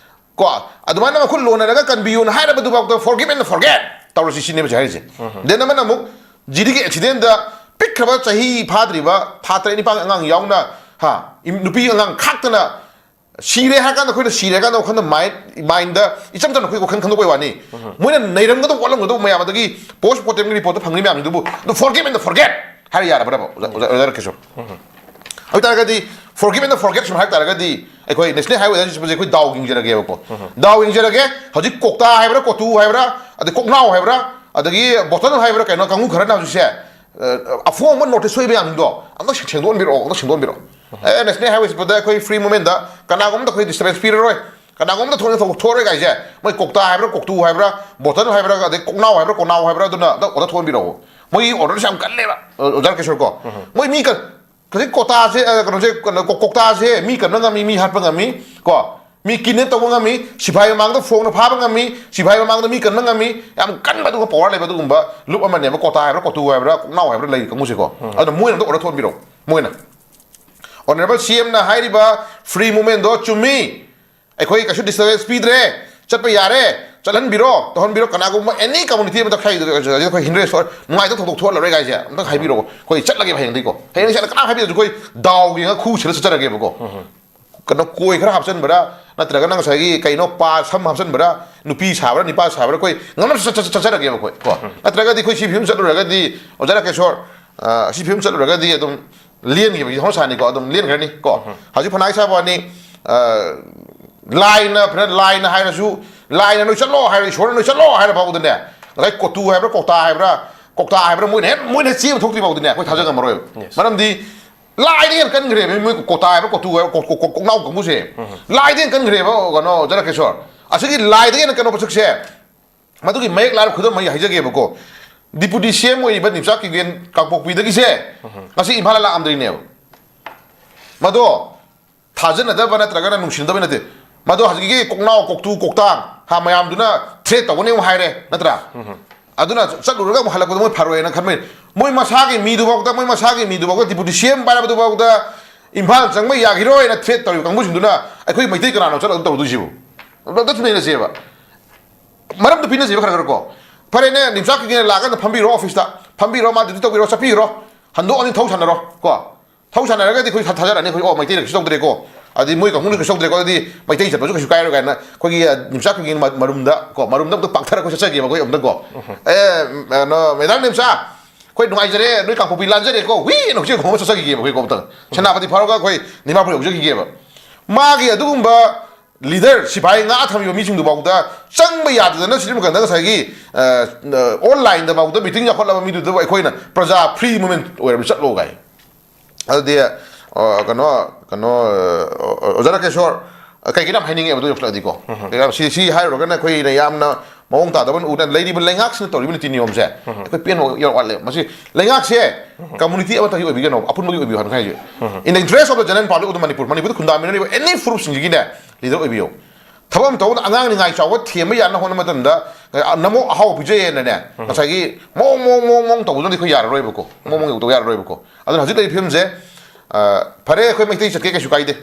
ꯀꯣ, ꯑꯗꯨꯃꯥꯏꯅ ꯃꯈꯨꯠ ꯂꯣꯟꯅꯔꯒ "ꯀꯟꯕꯤꯌꯨꯅ" ꯍꯥꯏꯔꯕꯗꯨ ꯐꯥꯎꯗ "forgive and forget" ꯇꯧꯔꯁꯤ ꯁꯤꯅꯦꯕ ꯍꯧꯖꯤꯛ ꯍꯥꯏꯔꯤꯁꯦ꯫ Then ꯑꯃꯅ ꯑꯃꯨꯛ GDꯒꯤ accidentꯗ ꯄꯤꯛꯈ꯭ꯔꯕ ꯆꯍꯤ ꯐꯥꯗ꯭ꯔꯤꯕ ꯊꯥ ꯇꯔꯦꯠ ꯅꯤꯄꯥꯟ ꯑꯉꯥꯡ ꯌꯥꯎꯅ, ꯍꯥ, ꯏꯝ-, ꯅꯨꯄꯤ ꯑꯉꯥꯡ ꯈꯥꯛꯇꯅ ꯁꯤꯔꯦ ꯍꯥꯏ ꯀꯥꯟꯗ, ꯑꯩꯈꯣꯏꯅ ꯁꯤꯔꯦ ꯍꯥꯏ ꯀꯥꯟꯗ ꯋꯥꯈꯜꯗ mind, mindꯗ ꯏꯆꯝ ꯆꯝꯅ ꯑꯩꯈꯣꯏ ꯋꯥꯈꯜ ꯈꯟꯗꯣꯛꯄꯩ ꯋꯥꯅꯤ꯫ ꯃꯣꯏꯅ ꯅꯩꯔꯝꯒꯗꯧꯕ, ꯋꯥꯠꯂꯝꯒꯗꯧꯕ ꯃꯌꯥꯝ, ꯑꯗꯒꯤ post mortemꯒꯤ reportꯇ ꯐꯪꯂꯤ ꯃꯌꯥꯝꯁꯤꯡꯗꯨꯕꯨ ꯑꯗꯨ "forgive and forget" ꯍꯥꯏꯔ ꯌꯥꯔꯕ꯭ꯔꯕ, ꯑꯣꯖꯥ, ꯑꯣꯖꯥ, ꯑꯣꯖꯥ ꯔꯥꯀꯦꯁꯣꯔ? ꯑꯗꯨ ꯑꯣꯏꯇꯥꯔꯒꯗꯤ forgive and forget ꯁꯨꯝ ꯍꯥꯏ ꯇꯥꯔꯒꯗꯤ ꯑꯩꯈꯣꯏ National Highway ꯁꯤꯁꯦ ꯑꯩꯈꯣꯏ ꯗꯥꯎ ꯌꯦꯡꯖꯔꯒꯦꯕꯀꯣ꯫ ꯗꯥꯎ ꯌꯦꯡꯖꯔꯒꯦ꯫ ꯍꯧꯖꯤꯛ ꯀꯣꯛꯇꯥ ꯍꯥꯏꯕ꯭ꯔꯥ, ꯀꯣꯇꯨ ꯍꯥꯏꯕ꯭ꯔꯥ, ꯑꯗꯩ ꯀꯣꯛꯅꯥꯎ ꯍꯥꯏꯕ꯭ꯔꯥ, ꯑꯗꯒꯤ bottle ꯍꯥꯏꯕ꯭ꯔꯥ, ꯀꯩꯅꯣ ꯀꯥꯡꯕꯨ ꯈꯔꯅ ꯍꯧꯖꯤꯛꯁꯦ, ꯑ, ꯑꯐꯣꯡꯕ notice ꯊꯣꯛꯏ ꯃꯌꯥꯝꯁꯤꯡꯗꯣ ꯑꯝꯇ ꯁꯦꯡꯗꯣꯛꯍꯟꯕꯤꯔꯛꯑꯣ, ꯑꯝꯇ ꯁꯦꯡꯗꯣꯛꯍꯟꯕꯤꯔꯛꯑꯣ꯫ ꯑꯦ, National Highwayꯁꯤꯗ ꯑꯩꯈꯣꯏ free movementꯗ ꯀꯅꯥꯒꯨꯝꯕꯗ ꯑꯩꯈꯣꯏ disturbance ꯄꯤꯔꯔꯣꯏ꯫ ꯀꯅꯥꯒꯨꯝꯕꯗ ꯊꯣꯛꯑꯣꯏ, ꯊꯣꯛ-, ꯊꯣꯛꯑꯔꯣꯏ ꯀꯥꯏꯁꯦ, ꯃꯣꯏ ꯀꯣꯛꯇꯥ ꯍꯥꯏꯕ꯭ꯔꯥ, ꯀꯣꯛꯇꯨ ꯍꯥꯏꯕ꯭ꯔꯥ, ꯕꯣꯇꯜ ꯍꯥꯏꯕ꯭ꯔꯥ, ꯑꯗꯩ ꯀꯣꯛꯅꯥꯎ ꯍꯥꯏꯕ꯭ꯔꯥ, ꯀꯣꯛꯅꯥꯎ ꯍꯥꯏꯕ꯭ꯔꯥ, ꯑꯗꯨꯅ ꯑꯝꯇ ꯑꯣꯔꯗꯔ ꯊꯣꯛꯍꯟꯕꯤꯔꯛꯑꯣ꯫ ꯃꯣꯏꯒꯤ ꯑꯣꯔꯗꯔꯁꯦ ꯌꯥꯝ ꯀꯜꯂꯦꯕ, ꯑꯣꯖꯥ ꯔꯥꯀꯦꯁꯣꯔ ꯀꯣ꯫ ꯃꯣꯏ ꯃꯤ ꯀ-, ꯍꯧꯖꯤꯛ ꯀꯣꯇꯥꯁꯦ, ꯑ, ꯀꯩꯅꯣꯁꯦ, ꯀꯩꯅꯣ, ꯀꯣ-, ꯀꯣꯛꯇꯥꯁꯦ ꯃꯤ ꯀꯟꯕ ꯉꯝꯃꯤ, ꯃꯤ ꯍꯥꯠꯄ ꯉꯝꯃꯤ ꯀꯣ, ꯃꯤ ꯀꯤꯗꯅꯦꯞ ꯇꯧꯕ ꯉꯝꯃꯤ, ꯁꯤꯐꯥꯏ ꯃꯃꯥꯡꯗ ꯐꯣꯡꯅ ꯐꯥꯕ ꯉꯝꯃꯤ, ꯁꯤꯐꯥꯏ ꯃꯃꯥꯡꯗ ꯃꯤ ꯀꯟꯕ ꯉꯝꯃꯤ, ꯌꯥꯝ ꯀꯟꯕ ꯑꯗꯨꯒ ꯄꯋꯥꯔ ꯂꯩꯕ ꯑꯗꯨꯒꯨꯝꯕ ꯂꯨꯞ ꯑꯃꯅꯦꯕ, ꯀꯣꯇꯥ ꯍꯥꯏꯕ꯭ꯔꯥ, ꯀꯣꯇꯨ ꯍꯥꯏꯕ꯭ꯔꯥ, ꯀꯣꯛꯅꯥꯎ ꯍꯥꯏꯕ꯭ꯔꯥ ꯂꯩ ꯀꯥꯡꯕꯨꯁꯦꯀꯣ꯫ ꯑꯗꯨꯅ ꯃꯣꯏꯅ ꯑꯝꯇ ꯑꯣꯔꯗꯔ ꯊꯣꯛꯍꯟꯕꯤꯔꯛꯑꯣ꯫ ꯃꯣꯏꯅ, ꯑꯣꯅꯔꯦꯕꯜ ꯁꯤ ꯑꯦꯝꯅ ꯍꯥꯏꯔꯤꯕ ꯐ꯭ꯔꯤ ꯃꯨꯚꯃꯦꯟꯗꯣ ꯆꯨꯝꯃꯤ, ꯑꯩꯈꯣꯏ ꯀꯩꯁꯨ ꯗꯤꯁꯇꯔꯕꯦꯟꯁ ꯄꯤꯗ꯭ꯔꯦ, ꯆꯠꯄ ꯌꯥꯔꯦ, ꯆꯠꯍꯟꯕꯤꯔꯣ, ꯇꯧꯍꯟꯕꯤꯔꯣ, ꯀꯅꯥꯒꯨꯝꯕ ꯑꯦꯅꯤ ꯀꯝꯃꯨꯅꯤꯇꯤ ꯑꯃꯗ ꯈꯥꯏꯗꯣꯛꯑꯦ, ꯑꯩꯈꯣꯏ ꯍꯤꯟꯗ꯭ꯔꯦꯁ ꯅꯨꯡꯉꯥꯏꯇꯕ ꯊꯧꯗꯣꯛ ꯊꯣꯛꯍꯜꯂꯔꯣꯏ ꯀꯥꯏꯁꯦ ꯑꯝꯇꯪ ꯍꯥꯏꯕꯤꯔꯛꯑꯣ꯫ ꯑꯩꯈꯣꯏ ꯆꯠꯂꯒꯦꯕ ꯍꯌꯦꯡꯗꯒꯤꯀꯣ꯫ ꯍꯌꯦꯡ ꯆꯠꯂ ꯀꯅꯥꯝ ꯍꯥꯏꯕꯤꯔꯁꯨ ꯑꯩꯈꯣꯏ ꯗꯥꯎ ꯌꯦꯡꯉꯒ ꯈꯨ ꯁꯤꯜꯂ ꯆꯠꯆꯔꯒꯦꯕꯀꯣ꯫ ꯀꯩꯅꯣ, ꯀꯣꯏ ꯈꯔ ꯍꯥꯞꯆꯤꯟꯕ꯭ꯔꯥ, ꯅꯠꯇ꯭ꯔꯒꯅ ꯉꯁꯥꯏꯒꯤ ꯀꯩꯅꯣ, ꯄꯥ ꯁꯝ ꯍꯥꯞꯆꯤꯟꯕ꯭ꯔꯥ, ꯅꯨꯄꯤ ꯁꯥꯕ꯭ꯔꯥ, ꯅꯤꯄꯥ ꯁꯥꯕ꯭ꯔꯥ, ꯑꯩꯈꯣꯏ ꯉꯝꯅ ꯆꯠ-, ꯆꯠ-, ꯆꯠꯆꯔꯒꯦꯕ ꯑꯩꯈꯣꯏ ꯀꯣ꯫ ꯅꯠꯇ꯭ꯔꯒꯗꯤ ꯑꯩꯈꯣꯏ ꯁꯤ ꯐꯤꯕꯝ ꯆꯠꯂꯨꯔꯒꯗꯤ, ꯑꯣꯖꯥ ꯔꯥꯀꯦꯁꯣꯔ, ꯑ, ꯁꯤ ꯐꯤꯕꯝ ꯆꯠꯂꯨꯔꯒꯗꯤ ꯑꯗꯨꯝ ꯂꯦꯟꯈꯤꯕꯒꯤ ꯍꯧꯅꯁꯥꯅꯤꯀꯣ, ꯑꯗꯨꯝ ꯂꯦꯟꯈ꯭ꯔꯅꯤ ꯀꯣ꯫ ꯍꯧꯖꯤꯛ ꯐꯅ ꯍꯥꯏ ꯁꯥꯕ ꯋꯥꯅꯤ, ꯑ, ꯂꯥꯏꯅ, ꯐꯅ ꯂꯥꯏꯅ ꯍꯥꯏꯔꯁꯨ, ꯂꯥꯏꯅ ꯅꯣꯏ ꯆꯠꯂꯣ ꯍꯥꯏꯔ, ꯏꯁꯣꯔꯅ ꯅꯣꯏ ꯆꯠꯂꯣ ꯍꯥꯏꯔ ꯐꯥꯎꯕꯗꯅꯦ, ꯉꯁꯥꯏ ꯀꯣꯇꯨ ꯍꯥꯏꯕ꯭ꯔꯥ, ꯀꯣꯛꯇꯥ ꯍꯥꯏꯕ꯭ꯔꯥ, ꯀꯣꯛꯇꯥ ꯍꯥꯏꯕ꯭ꯔꯥ, ꯃꯣꯏꯅ ꯍꯦꯛ, ꯃꯣꯏꯅ ꯍꯦꯛ ꯆꯦ ꯑꯃ ꯊꯣꯛꯇ꯭ꯔꯤ ꯐꯥꯎꯗꯅꯦ ꯑꯩꯈꯣꯏ ꯊꯥꯖ ꯉꯝꯃꯔꯣꯏꯕ꯫ Yes. ꯃꯔꯝꯗꯤ ꯂꯥꯏꯗꯒꯤ ꯍꯦꯟꯅ ꯀꯟꯈ꯭ꯔꯦꯕ ꯃꯣꯏ ꯀꯣꯇꯥ ꯍꯥꯏꯕ, ꯀꯣꯇꯨ ꯍꯥꯏꯕ, ꯀꯣ-, ꯀꯣ-, ꯀꯣ-, ꯀꯣꯛꯅꯥꯎ ꯀꯥꯡꯕꯨꯁꯦ꯫ ꯂꯥꯏꯗꯒꯤ ꯍꯦꯟꯅ ꯀꯟꯈ꯭ꯔꯦꯕ, ꯀꯩꯅꯣ, ꯑꯣꯖꯥ ꯔꯥꯀꯦꯁꯣꯔ꯫ ꯑꯁꯤꯒꯤ ꯂꯥꯏꯗꯒꯤ ꯍꯦꯟꯅ ꯀꯟꯕ ꯄꯣꯠꯁꯛꯁꯦ, ꯃꯗꯨꯒꯤ ꯃꯌꯦꯛ ꯂꯥꯏꯔ ꯈꯨꯗꯝ ꯑꯩ ꯍꯥꯏꯖꯒꯦꯕꯀꯣ꯫ ꯗꯤꯄꯨꯇꯤ ꯁꯤ ꯑꯦꯝ ꯑꯣꯏꯔꯤꯕ ꯅꯤꯝꯆꯥ ꯀꯤꯒꯦꯟ ꯀꯥꯡꯄꯣꯛꯄꯤꯗꯒꯤꯁꯦ ꯉꯁꯤ ꯏꯝꯐꯥꯜꯗ ꯂꯥꯛꯑꯝꯗ꯭ꯔꯤꯅꯦꯕ꯫ ꯃꯗꯣ ꯊꯥꯖꯅꯗꯕ ꯅꯠꯇ꯭ꯔꯒꯅ ꯅꯨꯡꯁꯤꯅꯗꯕ ꯅꯠꯇꯦ꯫ ꯃꯗꯣ ꯍꯧꯖꯤꯛꯀꯤ ꯀꯣꯛꯅꯥꯎ, ꯀꯣꯛꯇꯨ, ꯀꯣꯛꯇꯥꯡ ꯍꯥ ꯃꯌꯥꯝꯗꯨꯅ ꯊ꯭ꯔꯦꯠ ꯇꯧꯒꯅꯤ ꯑꯃꯨꯛ ꯍꯥꯏꯔꯦ, ꯅꯠꯇ꯭ꯔꯥ? ꯑꯗꯨꯅ ꯆꯠꯂꯨꯔꯒ ꯑꯃꯨꯛ ꯍꯜꯂꯛꯄꯗ ꯃꯣꯏ ꯐꯔꯣꯏꯅ ꯈꯟꯕꯩ꯫ ꯃꯣꯏ ꯃꯁꯥꯒꯤ ꯃꯤꯗꯨꯐꯥꯎꯗ, ꯃꯣꯏ ꯃꯁꯥꯒꯤ ꯃꯤꯗꯨꯐꯥꯎꯗ, ꯗꯤꯄꯨꯇꯤ ꯁꯤ ꯑꯦꯝ ꯄꯥꯏꯔꯕꯗꯨꯐꯥꯎꯗ ꯏꯝꯐꯥꯜ ꯆꯪꯕ ꯌꯥꯈꯤꯔꯣꯏꯅ ꯊ꯭ꯔꯦꯠ ꯇꯧꯔꯤꯕ ꯀꯥꯡꯕꯨꯁꯤꯡꯗꯨꯅ ꯑꯩꯈꯣꯏ ꯃꯩꯇꯩ ꯀꯅꯥꯅꯣ ꯆꯠꯂꯒ ꯇꯧꯗꯣꯏꯁꯤꯕꯨ? ꯑꯝꯇ ꯊꯦꯡꯅꯁꯦꯕ꯫ ꯃꯔꯝꯗꯣ ꯄꯤꯅꯁꯦꯕ ꯈꯔ ꯈꯔ ꯀꯣ꯫ ꯐꯔꯦꯅꯦ, ꯅꯤꯝꯆꯥ ꯀꯤꯒꯦꯟ ꯂꯥꯛꯑꯀꯥꯟꯗ ꯐꯝꯕꯤꯔꯣ ꯑꯣꯐꯤꯁꯇ, ꯐꯝꯕꯤꯔꯣ, ꯃꯥ ꯗ꯭ꯌꯨꯇꯤ ꯇꯧꯕꯤꯔꯣ, ꯆꯠꯄꯤꯔꯣ, ꯍꯟꯗꯣꯛꯑꯅꯤ, ꯊꯧ ꯁꯥꯟꯅꯔꯣ ꯀꯣ꯫ ꯊꯧ ꯁꯥꯟꯅꯔꯒꯗꯤ ꯑꯩꯈꯣꯏ ꯊꯥꯖꯔꯛꯑꯅꯤ, ꯑꯩꯈꯣꯏ, "ꯑꯣ, ꯃꯩꯇꯩꯅ ꯀꯩꯁꯨ ꯇꯧꯗ꯭ꯔꯦꯀꯣ, ꯑꯗꯨꯗꯤ ꯃꯣꯏ ꯀꯥꯡꯕꯨꯅ ꯀꯩꯁꯨ ꯇꯧꯗ꯭ꯔꯦꯀꯣ, ꯑꯗꯨꯗꯤ ꯃꯩꯇꯩ ꯆꯠꯄꯁꯨ ꯀꯩꯁꯨ ꯀꯥꯏꯔꯣꯏ" ꯀꯥꯏꯅ ꯑꯩꯈꯣꯏꯒꯤ, ꯑ, ꯅꯤꯝꯆꯥ ꯀꯤꯒꯦꯟ ꯃ-, ꯃꯔꯨꯝꯗ ꯀꯣ, ꯃꯔꯨꯝꯗ ꯑꯝꯇ ꯄꯥꯛꯊꯔꯒ ꯑꯩꯈꯣꯏ ꯆꯠꯆꯒꯦꯕ ꯑꯩꯈꯣꯏ ꯑꯝꯇꯪ ꯀꯣ꯫ "ꯑꯦ, ꯀꯩꯅꯣ, ꯃꯦꯗꯥꯝ ꯅꯤꯝꯆꯥ, ꯑꯩꯈꯣꯏ ꯅꯨꯡꯉꯥꯏꯖꯔꯦ, ꯅꯣꯏ ꯀꯥꯡꯄꯣꯛꯄꯤ ꯂꯥꯟꯖꯔꯦꯀꯣ, ꯍꯨꯏ" ꯑꯅ ꯍꯧꯖꯤꯛ ꯑꯃꯨꯛ ꯆꯠꯆꯈꯤꯒꯦꯕ ꯑꯩꯈꯣꯏ ꯀꯣ ꯑꯝꯇꯪ꯫ ꯁꯦꯅꯥꯄꯇꯤ ꯐꯥꯎꯔꯒ ꯑꯩꯈꯣꯏ ꯗꯤꯃꯥꯄꯨꯔ ꯌꯧꯖꯈꯤꯒꯦꯕ꯫ ꯃꯥꯒꯤ ꯑꯗꯨꯒꯨꯝꯕ ꯂꯤꯗꯔ, ꯁꯤꯐꯥꯏ ꯉꯥ ꯊꯝꯃꯤꯕ ꯃꯤꯁꯤꯡꯗꯨꯐꯥꯎꯗ ꯆꯪꯕ ꯌꯥꯗꯗꯅ ꯁꯤꯔꯤꯃꯀꯟꯗ ꯉꯁꯥꯏꯒꯤ, ꯑ, ꯑ, ꯑꯣꯟꯂꯥꯏꯟꯗ ꯐꯥꯎꯗ ꯃꯤꯇꯤꯡ ꯌꯥꯎꯈꯠꯂꯕ ꯃꯤꯗꯨꯗꯕꯨ ꯑꯩꯈꯣꯏꯅ ꯄ꯭ꯔꯖꯥ ꯐ꯭ꯔꯤ ꯃꯨꯚꯃꯦꯟꯠ ꯑꯣꯏꯔꯕ ꯆꯠꯂꯣ ꯀꯥꯏ꯫ ꯑꯗꯨꯗꯤ, ꯑ, ꯀꯩꯅꯣ, ꯀꯩꯅꯣ, ꯑ, ꯑꯣꯖꯥ ꯔꯥꯀꯦꯁꯣꯔ, ꯀꯩꯒꯤꯅꯣ ꯌꯥꯝ ꯍꯥꯏꯅꯤꯡꯉꯦꯕ ꯑꯗꯨ ꯌꯧꯁꯤꯜꯂꯛꯑꯗꯤꯀꯣ꯫ ꯀꯩꯒꯤꯅꯣ ꯁꯤ ꯁꯤ ꯍꯥꯏꯔꯨꯔꯒꯅ ꯑꯩꯈꯣꯏꯅ ꯌꯥꯝꯅ ꯃꯑꯣꯡ ꯇꯥꯗꯕ ꯎꯅ ꯂꯩꯔꯤꯕ ꯂꯩꯉꯥꯛꯁꯤꯅ ꯇꯧꯔꯤꯕ ꯅꯤꯇꯤ ꯅꯤꯌꯣꯝꯁꯦ ꯑꯩꯈꯣꯏ ꯄꯦꯟꯕ ꯌꯥꯝ ꯋꯥꯠꯂꯦ꯫ ꯃꯁꯤ ꯂꯩꯉꯥꯛꯁꯦ ꯀꯝꯃꯨꯅꯤꯇꯤ ꯑꯃꯠꯇꯒꯤ ꯑꯣꯏꯕꯤꯒꯅꯣ, ꯑꯄꯨꯟꯕꯒꯤ ꯑꯣꯏꯕꯤꯌꯨ ꯍꯥꯏꯕ ꯍꯥꯏꯁꯦ꯫ In the interest of the general public of the Manipur, ꯃꯅꯤꯄꯨꯔꯗ ꯈꯨꯟꯗꯥꯃꯤꯟꯅꯔꯤꯕ any ꯐꯨꯔꯨꯞꯁꯤꯡꯁꯤꯒꯤꯅꯦ ꯂꯤꯗꯔ ꯑꯣꯏꯕꯤꯌꯨ꯫ ꯊꯕꯛ ꯑꯃ ꯇꯧꯕꯗ ꯑꯉꯥꯡ ꯅꯤꯡꯉꯥꯏ ꯆꯥꯎꯕ ꯊꯦꯝꯕ ꯌꯥꯅ ꯍꯣꯠꯅꯕ ꯃꯇꯝꯗ ꯅꯃꯣ ꯑꯍꯥꯎ ꯄꯤꯖꯩꯌꯦꯅꯅꯦ ꯉꯁꯥꯏꯒꯤ ꯃꯑꯣꯡ ꯃꯑꯣꯡ ꯃꯑꯣꯡ ꯃꯑꯣꯡ ꯇꯧꯕꯗꯨꯅꯗꯤ ꯑꯩꯈꯣꯏ ꯌꯥꯔꯔꯣꯏꯕꯀꯣ꯫ ꯃꯑꯣꯡ ꯃꯑꯣꯡ ꯇꯧ ꯌꯥꯔꯔꯣꯏꯕꯀꯣ꯫ ꯑꯗꯨꯅ ꯍꯧꯖꯤꯛ ꯂꯩꯔꯤꯕ ꯐꯤꯕꯝꯁꯦ, ꯑ, ꯐꯔꯦ, ꯑꯩꯈꯣꯏ ꯃꯩꯇꯩ ꯆꯠꯀꯦ, ꯀꯩꯁꯨ ꯀꯥꯏꯗꯦ꯫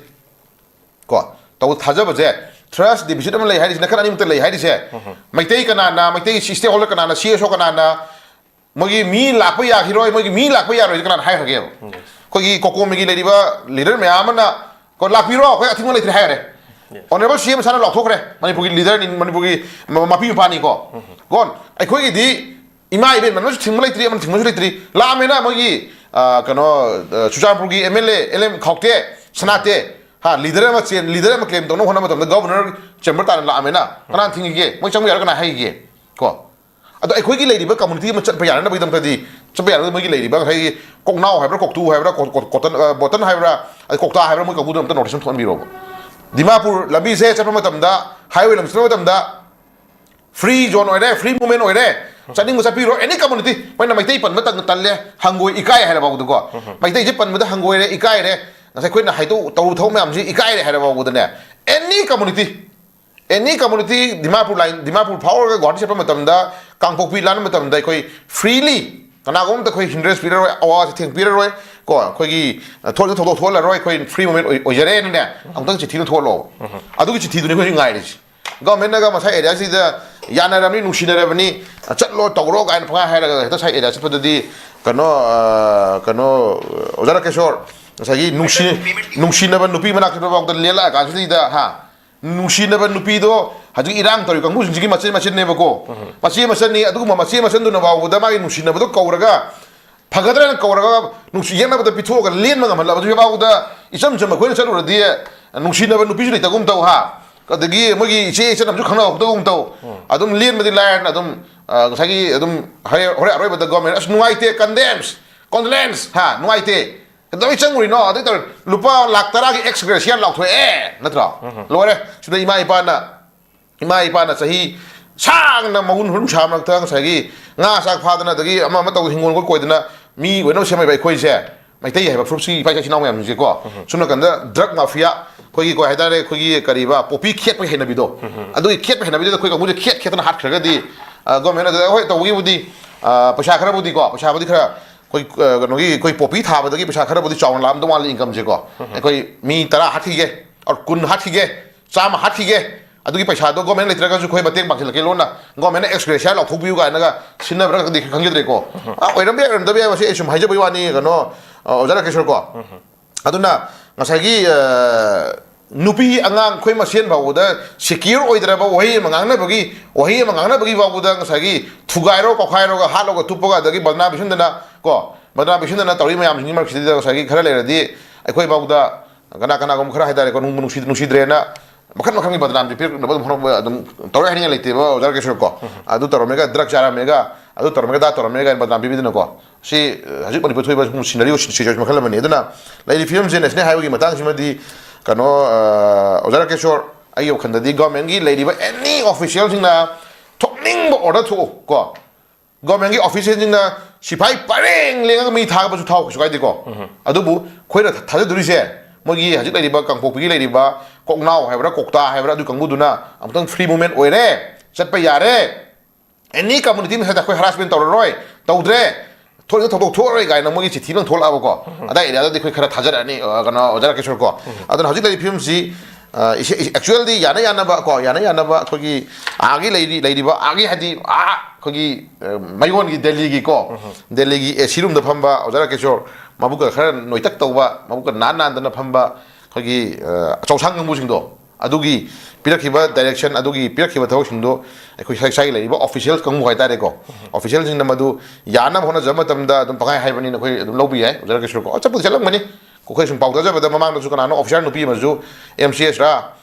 ꯀꯣ, ꯇꯧ ꯊꯥꯖꯕꯁꯦ, trust deficit ꯑꯃ ꯂꯩ ꯍꯥꯏꯔꯤꯁꯦ, ꯅꯥꯀꯟ ꯑꯅꯤꯃꯛꯇ ꯂꯩ ꯍꯥꯏꯔꯤꯁꯦ꯫ ꯃꯩꯇꯩ ꯀꯅꯥꯅ, ꯃꯩꯇꯩꯒꯤ stakeholder ꯀꯅꯥꯅ, C S O ꯀꯅꯥꯅ, ꯃꯣꯏꯒꯤ ꯃꯤ ꯂꯥꯛꯄ ꯌꯥꯈꯤꯔꯣꯏ, ꯃꯣꯏꯒꯤ ꯃꯤ ꯂꯥꯛꯄ ꯌꯥꯔꯣꯏꯁꯦ ꯀꯅꯥꯅ ꯍꯥꯏꯈ꯭ꯔꯒꯦꯕ? ꯑꯩꯈꯣꯏꯒꯤ ꯀꯣꯀꯣꯃꯤꯒꯤ ꯂꯩꯔꯤꯕ leader ꯃꯌꯥꯝ ꯑꯃꯅ, "ꯀꯣ, ꯂꯥꯛꯄꯤꯔꯣ, ꯑꯩꯈꯣꯏ ꯑꯊꯤꯡꯕ ꯂꯩꯇ꯭ꯔꯦ" ꯍꯥꯏꯈ꯭ꯔꯦ꯫ Honourable C M ꯃꯁꯥꯅ ꯂꯥꯎꯊꯣꯛꯈ꯭ꯔꯦ, ꯃꯅꯤꯄꯨꯔꯒꯤ leaderꯅꯤ, ꯃꯅꯤꯄꯨꯔꯒꯤ ꯃ-, ꯃꯄꯤ ꯃꯄꯥꯅꯤꯀꯣ꯫ ꯀꯣ, ꯑꯩꯈꯣꯏꯒꯤꯗꯤ ꯏꯃꯥ ꯏꯕꯦꯟ ꯃꯅꯨꯡꯁꯨ ꯊꯤꯡꯕ ꯂꯩꯇ꯭ꯔꯤ, ꯑꯃꯅ ꯊꯤꯡꯕꯁꯨ ꯂꯩꯇ꯭ꯔꯤ꯫ ꯂꯥꯛꯑꯃꯦꯅ ꯃꯣꯏꯒꯤ, ꯑ, ꯀꯩꯅꯣ, ꯑ, ꯆꯨꯔꯆꯥꯟꯄꯨꯔꯒꯤ M L A L M ꯈꯥꯎꯇꯦ, ꯁꯅꯥꯇꯦ, ꯍꯥ, leader ꯑꯃ ꯆꯦꯟ, leader ꯑꯃ claim ꯇꯧꯅꯕ ꯍꯣꯠꯅꯕ ꯃꯇꯝꯗ governor chamber ꯇꯥꯟꯅ ꯂꯥꯛꯑꯃꯦꯅ ꯀꯅꯥꯅ ꯊꯤꯡꯈꯤꯒꯦ? ꯃꯣꯏ ꯆꯪꯕ ꯌꯥꯔꯣꯏ ꯀꯅꯥ ꯍꯥꯏꯈꯤꯒꯦ? ꯀꯣ? ꯑꯗꯣ ꯑꯩꯈꯣꯏꯒꯤ ꯂꯩꯔꯤꯕ community ꯑꯃ ꯆꯠꯄ ꯌꯥꯅꯅꯕꯒꯤꯗꯃꯛꯇꯗꯤ, ꯆꯠꯄ ꯌꯥꯅꯕ ꯃꯣꯏꯒꯤ ꯂꯩꯔꯤꯕ ꯉꯁꯥꯏꯒꯤ ꯀꯣꯛꯅꯥꯎ ꯍꯥꯏꯕ꯭ꯔꯥ, ꯀꯣꯛꯇꯨ ꯍꯥꯏꯕ꯭ꯔꯥ, ꯀꯣ-, ꯀꯣ-, ꯀꯣꯇꯟ, ꯑ, ꯕꯣꯇꯟ ꯍꯥꯏꯕ꯭ꯔꯥ, ꯑꯗꯩ ꯀꯣꯛꯇꯥ ꯍꯥꯏꯕ꯭ꯔꯥ, ꯃꯣꯏ ꯀꯥꯡꯕꯨꯗꯨ ꯑꯝꯇ notice ꯑꯃ ꯊꯣꯛꯍꯟꯕꯤꯔꯣꯕ꯫ ꯗꯤꯃꯥꯄꯨꯔ ꯂꯝꯕꯤꯁꯦ ꯆꯠꯄ ꯃꯇꯝꯗ, highway ꯂꯝꯕꯤ ꯆꯠꯄ ꯃꯇꯝꯗ, free zone ꯑꯣꯏꯔꯦ, free movement ꯑꯣꯏꯔꯦ, ꯆꯠꯅꯤꯡꯕ ꯆꯠꯄꯤꯔꯣ, any community꯫ ꯃꯣꯏꯅ ꯃꯩꯇꯩ ꯄꯟꯕ ꯇꯪ-, ꯇꯜꯂꯦ, ꯍꯪꯒꯣꯏ, ꯏꯀꯥꯏ ꯍꯥꯏꯔ ꯐꯥꯎꯕꯗꯀꯣ꯫ ꯃꯩꯇꯩꯁꯦ ꯄꯟꯕꯗ ꯍꯪꯒꯣꯏꯔꯦ, ꯏꯀꯥꯏꯔꯦ, ꯉꯁꯥꯏ ꯑꯩꯈꯣꯏꯅ ꯍꯥꯏꯗꯣꯛ-, ꯇꯧꯔꯨ ꯊꯕꯛ ꯃꯌꯥꯝꯁꯤ ꯏꯀꯥꯏꯔꯦ ꯍꯥꯏꯔ ꯐꯥꯎꯕꯗꯅꯦ, any community, any community, Dimapur line, Dimapur ꯐꯥꯎꯔꯒ ꯒꯨꯍꯥꯇꯤ ꯆꯠꯄ ꯃꯇꯝꯗ, ꯀꯥꯡꯄꯣꯛꯄꯤ ꯂꯥꯟꯕ ꯃꯇꯝꯗ ꯑꯩꯈꯣꯏ freely ꯀꯅꯥꯒꯨꯝꯕ ꯑꯝꯇ ꯑꯩꯈꯣꯏ hindrance ꯄꯤꯔꯔꯣꯏ, ꯑꯋꯥꯕꯁꯦ ꯊꯦꯡꯕꯤꯔꯔꯣꯏ꯫ ꯀꯣ, ꯑꯩꯈꯣꯏꯒꯤ, ꯑ, ꯊꯣꯛꯂꯤꯕ ꯊꯧꯗꯣꯛ ꯊꯣꯛꯍꯜꯂꯔꯣꯏ, ꯑꯩꯈꯣꯏ free movement ꯑꯣꯏ-, ꯑꯣꯏꯖꯔꯦꯅꯅꯦ, ꯑꯃꯨꯛꯇꯪ ꯆꯤꯊꯤ ꯑꯃ ꯊꯣꯛꯍꯜꯂꯛꯑꯣ꯫ ꯑꯗꯨꯒꯤ ꯆꯤꯊꯤꯗꯨꯅꯤ ꯑꯩꯈꯣꯏ ꯍꯧꯖꯤꯛ ꯉꯥꯏꯔꯤꯁꯦ꯫ Governmentꯅꯒ ꯃꯁꯥ areaꯁꯤꯗ ꯌꯥꯅꯔꯕꯅꯤ, ꯅꯨꯡꯁꯤꯅꯔꯕꯅꯤ, ꯆꯠꯂꯣ ꯇꯧꯔꯣ ꯀꯥꯏꯅ ꯄꯪꯍꯥꯏ ꯍꯥꯏꯔꯒ ꯍꯦꯛꯇ ꯁꯥꯏ area ꯆꯠꯄꯗꯗꯤ ꯀꯩꯅꯣ, ꯑ, ꯀꯩꯅꯣ, ꯑꯣꯖꯥ ꯔꯥꯀꯦꯁꯣꯔ, ꯉꯁꯥꯏꯒꯤ ꯅꯨꯡꯁꯤ-, ꯅꯨꯡꯁꯤꯅꯕ ꯅꯨꯄꯤ ꯃꯅꯥꯛ ꯆꯠꯄ ꯐꯥꯎꯗ ꯂꯦꯜꯂꯛꯑ ꯀꯥꯟꯁꯤꯗꯩꯗ, ꯍꯥ, ꯅꯨꯡꯁꯤꯅꯕ ꯅꯨꯄꯤꯗꯣ ꯍꯧꯖꯤꯛ ꯏꯔꯥꯡ ꯇꯧꯔꯤ ꯀꯥꯡꯕꯨꯁꯤꯡꯁꯤꯒꯤ ꯃꯆꯦ ꯃꯆꯤꯟꯅꯦꯕꯀꯣ꯫ ꯃꯆꯦ ꯃꯆꯟꯅꯤ, ꯑꯗꯨꯒꯨꯝꯕ ꯃꯆꯦ ꯃꯆꯟꯗꯨꯅ ꯐꯥꯎꯕꯗ ꯃꯥꯒꯤ ꯅꯨꯡꯁꯤꯅꯕꯗꯣ ꯀꯧꯔꯒ ꯐꯒꯗ꯭ꯔꯅ ꯀꯧꯔꯒ ꯅꯨꯡꯁꯤ ꯌꯦꯛꯅꯕꯗ ꯄꯤꯊꯣꯛꯑꯒ ꯂꯦꯟꯕ ꯉꯝꯍꯜꯂꯕ꯫ ꯍꯧꯖꯤꯛ ꯐꯥꯎꯕꯗ ꯏꯆꯝ ꯆꯝꯕ ꯑꯩꯈꯣꯏꯅ ꯆꯠꯂꯨꯔꯗꯤ ꯅꯨꯡꯁꯤꯅꯕ ꯅꯨꯄꯤꯁꯨ ꯂꯩꯇꯒꯨꯝ ꯇꯧ, ꯍꯥ, ꯑꯗꯒꯤ ꯃꯣꯏꯒꯤ ꯏꯆꯦ ꯏꯆꯟ ꯑꯃꯁꯨ ꯈꯪꯅꯍꯧꯗꯒꯨꯝ ꯇꯧ꯫ ꯑꯗꯨꯝ ꯂꯦꯟꯕꯗꯤ ꯂꯥꯏꯔꯅ ꯑꯗꯨꯝ, ꯑ, ꯉꯁꯥꯏꯒꯤ ꯑꯗꯨꯝ ꯍꯣꯔꯦꯟ, ꯍꯣꯔꯦꯟ ꯑꯔꯣꯏꯕꯗ government, "ꯑꯁ ꯅꯨꯡꯉꯥꯏꯇꯦ, condemns, condolence, ꯍꯥ, ꯅꯨꯡꯉꯥꯏꯇꯦ, ꯀꯩꯗꯧꯕꯩ ꯆꯪꯉꯨꯔꯤꯅꯣ? ꯑꯗꯨ ꯇꯧꯔ ꯂꯨꯄꯥ ꯂꯥꯛ ꯇꯔꯥꯒꯤ ꯑꯦꯛꯁ ꯒ꯭ꯔꯦꯁꯤꯌꯥ ꯂꯥꯎꯊꯣꯛꯑꯦ ꯅꯠꯇ꯭ꯔꯣ? ꯂꯣꯏꯔꯦ꯫ ꯁꯤꯗ ꯏꯃꯥ ꯏꯄꯥꯅ ꯏꯃꯥ ꯏꯄꯥꯅ ꯆꯍꯤ ꯁꯥꯡꯅ ꯃꯒꯨꯟ ꯍꯨꯔꯨꯝ ꯁꯥ ꯃꯔꯛꯇ ꯉꯁꯥꯏꯒꯤ ꯉꯥ ꯆꯥꯛ ꯐꯥꯗꯅ, ꯑꯗꯒꯤ ꯑꯃ ꯑꯃ ꯇꯧꯗꯅ, ꯍꯤꯡꯒꯣꯜ ꯀꯣꯏ ꯀꯣꯏꯗꯅ ꯃꯤ ꯑꯣꯏꯅꯕ ꯁꯦꯝꯃꯛꯏꯕ ꯑꯩꯈꯣꯏꯁꯦ, ꯃꯩꯇꯩ ꯍꯥꯏꯕ ꯐꯨꯔꯨꯞꯁꯤ, ꯏꯄꯥ ꯏꯆꯤꯟ ꯏꯅꯥꯎ ꯃꯌꯥꯝꯁꯤꯡꯁꯦꯀꯣ, ꯁꯣꯝ ꯅꯥꯀꯟꯗ ꯗ꯭ꯔꯒ ꯃꯥꯐꯤꯌꯥ, ꯑꯩꯈꯣꯏꯒꯤ ꯀꯣ ꯍꯥꯏꯇꯥꯔꯦ, ꯑꯩꯈꯣꯏꯒꯤ ꯀꯔꯤꯕ, ꯄꯣꯄꯤ ꯈꯦꯠꯄꯒꯤ ꯍꯩꯅꯕꯤꯗꯣ, ꯑꯗꯨꯒꯤ ꯈꯦꯠꯄ ꯍꯩꯅꯕꯤꯗꯨꯗ ꯑꯩꯈꯣꯏ ꯀꯥꯡꯕꯨꯁꯦ ꯈꯦꯠ ꯈꯦꯠꯇꯅ ꯍꯥꯠꯈ꯭ꯔꯒꯗꯤ, ꯒꯣꯔꯃꯦꯟ ꯑꯗꯨꯗ ꯍꯣꯏ ꯇꯧꯕꯒꯤꯕꯨꯗꯤ, ꯑ, ꯄꯩꯁꯥ ꯈꯔꯕꯨꯗꯤꯀꯣ, ꯄꯩꯁꯥꯕꯨꯗꯤ ꯈꯔ ꯑꯩꯈꯣꯏ, ꯑ, ꯀꯩꯅꯣꯒꯤ, ꯑꯩꯈꯣꯏ ꯄꯣꯄꯤ ꯊꯥꯕꯗꯒꯤ ꯄꯩꯁꯥ ꯈꯔꯕꯨꯗꯤ ꯆꯥꯎꯅ ꯂꯥꯛꯑꯝꯗꯧ ꯃꯥꯜꯂꯤ ꯏꯟꯀꯝꯁꯦꯀꯣ꯫ ꯑꯩꯈꯣꯏ ꯃꯤ ꯇꯔꯥ ꯍꯥꯠꯈꯤꯒꯦ, ꯑꯣꯔ ꯀꯨꯟ ꯍꯥꯠꯈꯤꯒꯦ, ꯆꯥꯝꯃ ꯍꯥꯠꯈꯤꯒꯦ, ꯑꯗꯨꯒꯤ ꯄꯩꯁꯥꯗꯣ ꯒꯣꯔꯃꯦꯟ ꯂꯩꯇ꯭ꯔꯒꯁꯨ ꯑꯩꯈꯣꯏ ꯃꯇꯦꯡ ꯄꯥꯡꯁꯤꯜꯂꯛꯀꯦ ꯂꯣꯟꯅ, ꯒꯣꯔꯃꯦꯟꯅ ꯑꯦꯛꯁ ꯒ꯭ꯔꯦꯁꯤꯌꯥ ꯂꯥꯎꯊꯣꯛꯄꯤꯌꯨ ꯀꯥꯏꯅꯒ ꯁꯤꯟꯅꯕ꯭ꯔꯥ ꯈꯪꯗꯦ, ꯈꯪꯖꯗ꯭ꯔꯦꯀꯣ꯫ ꯑ, ꯑꯣꯏꯔꯝꯕ ꯌꯥꯏ, ꯑꯣꯏꯔꯝꯗꯕ ꯌꯥꯏ, ꯃꯁꯤ ꯑꯩ ꯁꯨꯝ ꯍꯥꯏꯖꯕꯒꯤ ꯋꯥꯅꯤ, ꯀꯩꯅꯣ, ꯑ, ꯑꯣꯖꯥ ꯔꯥꯀꯦꯁꯣꯔ ꯀꯣ꯫ ꯑꯗꯨꯅ ꯉꯁꯥꯏꯒꯤ, ꯑ, ꯅꯨꯄꯤ ꯑꯉꯥꯡ ꯑꯩꯈꯣꯏ ꯃꯁꯦꯟ ꯐꯥꯎꯕꯗ ꯁꯦꯀ꯭ꯌꯣꯔ ꯑꯣꯏꯗ꯭ꯔꯕ ꯋꯥꯍꯩ ꯑꯃ ꯉꯥꯡꯅꯕꯒꯤ, ꯋꯥꯍꯩ ꯑꯃ ꯉꯥꯡꯅꯕꯒꯤ ꯐꯥꯎꯕꯗ ꯉꯁꯥꯏꯒꯤ ꯊꯨꯒꯥꯏꯔꯣ, ꯀꯧꯈꯥꯏꯔꯣꯒ, ꯍꯥꯠꯂꯣꯒ, ꯇꯨꯞꯄꯒ, ꯑꯗꯒꯤ ꯕꯗꯅꯥꯝ ꯄꯤꯁꯤꯟꯗꯅ ꯀꯣ, ꯕꯗꯅꯥꯝ ꯄꯤꯁꯤꯟꯗꯅ ꯇꯧꯔꯤ ꯃꯌꯥꯝꯁꯤꯡꯒꯤ ꯃꯔꯛꯁꯤꯗ ꯉꯁꯥꯏꯒꯤ ꯈꯔ ꯂꯩꯔꯗꯤ ꯑꯩꯈꯣꯏ ꯐꯥꯎꯗ ꯀꯅꯥ ꯀꯅꯥꯒꯨꯝꯕ ꯈꯔ ꯍꯥꯏꯇꯥꯔꯦꯀꯣ, ꯅꯨꯡꯕꯨ ꯅꯨꯡꯁꯤ-, ꯅꯨꯡꯁꯤꯗ꯭ꯔꯦꯅ ꯃꯈꯜ ꯃꯈꯜꯒꯤ ꯕꯗꯅꯥꯝꯁꯦ ꯄꯤꯔꯛꯅꯕ ꯑꯗꯨꯝ ꯍꯣꯠꯅꯕ ꯑꯗꯨꯝ ꯇꯧꯔꯦ ꯍꯥꯏꯅꯤꯡꯉꯥꯏ ꯂꯩꯇꯦꯕ, ꯑꯣꯖꯥ ꯔꯥꯀꯦꯁꯣꯔ ꯀꯣ꯫ ꯑꯗꯨ ꯇꯧꯔꯝꯃꯦꯒ, ꯗ꯭ꯔꯒ ꯆꯥꯔꯝꯃꯦꯒ, ꯑꯗꯨ ꯇꯧꯔꯝꯃꯦꯒ, ꯑꯗꯥ ꯇꯧꯔꯝꯃꯦꯒ ꯕꯗꯅꯥꯝ ꯄꯤꯕꯤꯗꯅꯀꯣ꯫ ꯁꯤ, ꯑ, ꯍꯧꯖꯤꯛ ꯃꯅꯤꯄꯨꯔ ꯊꯣꯛꯏꯕ ꯁꯤꯒꯨꯝꯕ ꯁꯤꯅꯔꯤ ꯁꯤꯆꯨꯋꯦꯁꯟ ꯃꯈꯜ ꯑꯃꯅꯤ꯫ ꯑꯗꯨꯅ ꯂꯩꯔꯤꯕ ꯐꯤꯕꯝꯁꯦ, ꯅꯦꯁꯅꯦꯜ ꯍꯥꯏꯋꯦꯒꯤ ꯃꯇꯥꯡꯁꯤꯃꯗꯤ ꯀꯩꯅꯣ, ꯑ, ꯑꯣꯖꯥ ꯔꯥꯀꯦꯁꯣꯔ, ꯑꯩꯒꯤ ꯋꯥꯈꯜꯗꯗꯤ ꯒꯣꯔꯃꯦꯟꯒꯤ ꯂꯩꯔꯤꯕ ꯑꯦꯅꯤ ꯑꯣꯐꯤꯁꯤꯌꯦꯜꯁꯤꯡꯅ ꯊꯣꯛꯅꯤꯡꯕ ꯑꯣꯔꯗꯔ ꯊꯣꯛꯎ ꯀꯣ, ꯒꯣꯔꯃꯦꯟꯒꯤ ꯑꯣꯐꯤꯁꯤꯌꯦꯜꯁꯤꯡꯅ ꯁꯤꯐꯥꯏ ꯄꯔꯦꯡ ꯂꯦꯡꯉꯒ ꯃꯤ ꯊꯥꯒꯠꯄꯁꯨ ꯊꯥꯎ, ꯀꯩꯁꯨ ꯀꯥꯏꯗꯦꯀꯣ꯫ ꯑꯗꯨꯕꯨ ꯑꯩꯈꯣꯏꯅ ꯊꯥꯖꯗꯣꯔꯤꯁꯦ, ꯃꯣꯏꯒꯤ ꯍꯧꯖꯤꯛ ꯂꯩꯔꯤꯕ ꯀꯥꯡꯄꯣꯛꯄꯤꯒꯤ ꯂꯩꯔꯤꯕ ꯀꯣꯛꯅꯥꯎ ꯍꯥꯏꯕ꯭ꯔꯥ, ꯀꯣꯛꯇꯥ ꯍꯥꯏꯕ꯭ꯔꯥ, ꯑꯗꯨ ꯀꯥꯡꯕꯨꯗꯨꯅ ꯑꯃꯨꯛꯇꯪ ꯐ꯭ꯔꯤ ꯃꯨꯚꯃꯦꯟ ꯑꯣꯏꯔꯦ, ꯆꯠꯄ ꯌꯥꯔꯦ, ꯑꯦꯅꯤ ꯀꯝꯃꯨꯅꯤꯇꯤ ꯃꯁꯥꯗ ꯑꯩꯈꯣꯏ ꯍꯔꯥꯁꯃꯦꯟ ꯇꯧꯔꯔꯣꯏ, ꯇꯧꯗ꯭ꯔꯦ, ꯊꯣꯛꯂꯤꯕ ꯊꯧꯗꯣꯛ ꯊꯣꯛꯑꯔꯣꯏ ꯀꯥꯏꯅ ꯃꯣꯏꯒꯤ ꯆꯤꯊꯤ ꯑꯃ ꯊꯣꯛꯂꯛꯑꯕꯀꯣ, ꯑꯗꯥꯏ ꯑꯦꯔꯤꯌꯥꯗꯗꯤ ꯑꯩꯈꯣꯏ ꯈꯔ ꯊꯥꯖꯔꯛꯑꯅꯤ, ꯑ, ꯀꯩꯅꯣ, ꯑꯣꯖꯥ ꯔꯥꯀꯦꯁꯣꯔ ꯀꯣ꯫ ꯑꯗꯨꯅ ꯍꯧꯖꯤꯛ ꯂꯩꯔꯤꯕ ꯐꯤꯕꯝꯁꯤ, ꯑ, ꯏꯁꯦ-, ꯏꯁꯦ-, actually ꯗꯤ ꯌꯥꯅ ꯌꯥꯅꯕ ꯀꯣ, ꯌꯥꯅ ꯌꯥꯅꯕ ꯑꯩꯈꯣꯏꯒꯤ ꯑꯥꯒꯤ ꯂꯩꯔꯤ-, ꯂꯩꯔꯤꯕ ꯑꯥꯒꯤ ꯍꯥꯏꯗꯤ ꯑꯥ ꯑꯩꯈꯣꯏꯒꯤ, ꯑ, ꯃꯌꯣꯟꯒꯤ ꯗꯦꯜꯂꯤꯒꯤ ꯀꯣ, ꯗꯦꯜꯂꯤꯒꯤ ꯑꯦ ꯁꯤ ꯔꯨꯝꯗ ꯐꯝꯕ ꯑꯣꯖꯥ ꯔꯥꯀꯦꯁꯣꯔ, ꯃꯕꯨꯛꯀ ꯈꯔ ꯅꯣꯏꯇꯛ ꯇꯧꯕ, ꯃꯕꯨꯛꯀ ꯅꯥꯟ ꯅꯥꯟꯗꯅ ꯐꯝꯕ ꯑꯩꯈꯣꯏꯒꯤ, ꯑ, ꯆꯧꯁꯥꯡ ꯀꯥꯡꯕꯨꯁꯤꯡꯗꯣ, ꯑꯗꯨꯒꯤ ꯄꯤꯔꯛꯈꯤꯕ ꯗꯥꯏꯔꯦꯛꯁꯟ, ꯑꯗꯨꯒꯤ ꯄꯤꯔꯛꯈꯤꯕ ꯊꯕꯛꯁꯤꯡꯗꯣ ꯑꯩꯈꯣꯏ ꯏꯁꯥ ꯏꯁꯥꯒꯤ ꯂꯩꯔꯤꯕ ꯑꯣꯐꯤꯁꯤꯌꯦꯜ ꯀꯥꯡꯕꯨ ꯍꯥꯏꯇꯥꯔꯦꯀꯣ, ꯑꯣꯐꯤꯁꯤꯌꯦꯜꯁꯤꯡꯅ ꯃꯗꯨ ꯌꯥꯅꯕ ꯍꯣꯠꯅꯖꯕ ꯃꯇꯝꯗ ꯑꯗꯨꯝ ꯄꯪꯍꯥꯏ ꯍꯥꯏꯕꯅꯤꯅ ꯑꯩꯈꯣꯏ ꯑꯗꯨꯝ ꯂꯧꯕ ꯌꯥꯏ, ꯑꯣꯖꯥ ꯔꯥꯀꯦꯁꯣꯔ ꯀꯣ꯫ ꯑꯣ, ꯆꯠꯄꯨꯗꯤ ꯆꯠꯂꯝꯒꯅꯤ꯫ ꯑꯩꯈꯣꯏ ꯁꯨꯝ ꯄꯥꯎ ꯇꯥꯖꯕꯗ ꯃꯃꯥꯡꯗꯁꯨ ꯀꯅꯥꯅꯣ ꯑꯣꯐꯤꯁꯥꯔ ꯅꯨꯄꯤ ꯑꯃꯁꯨ, ꯑꯦꯝ ꯁꯤ ꯑꯦꯁ ꯔꯥ,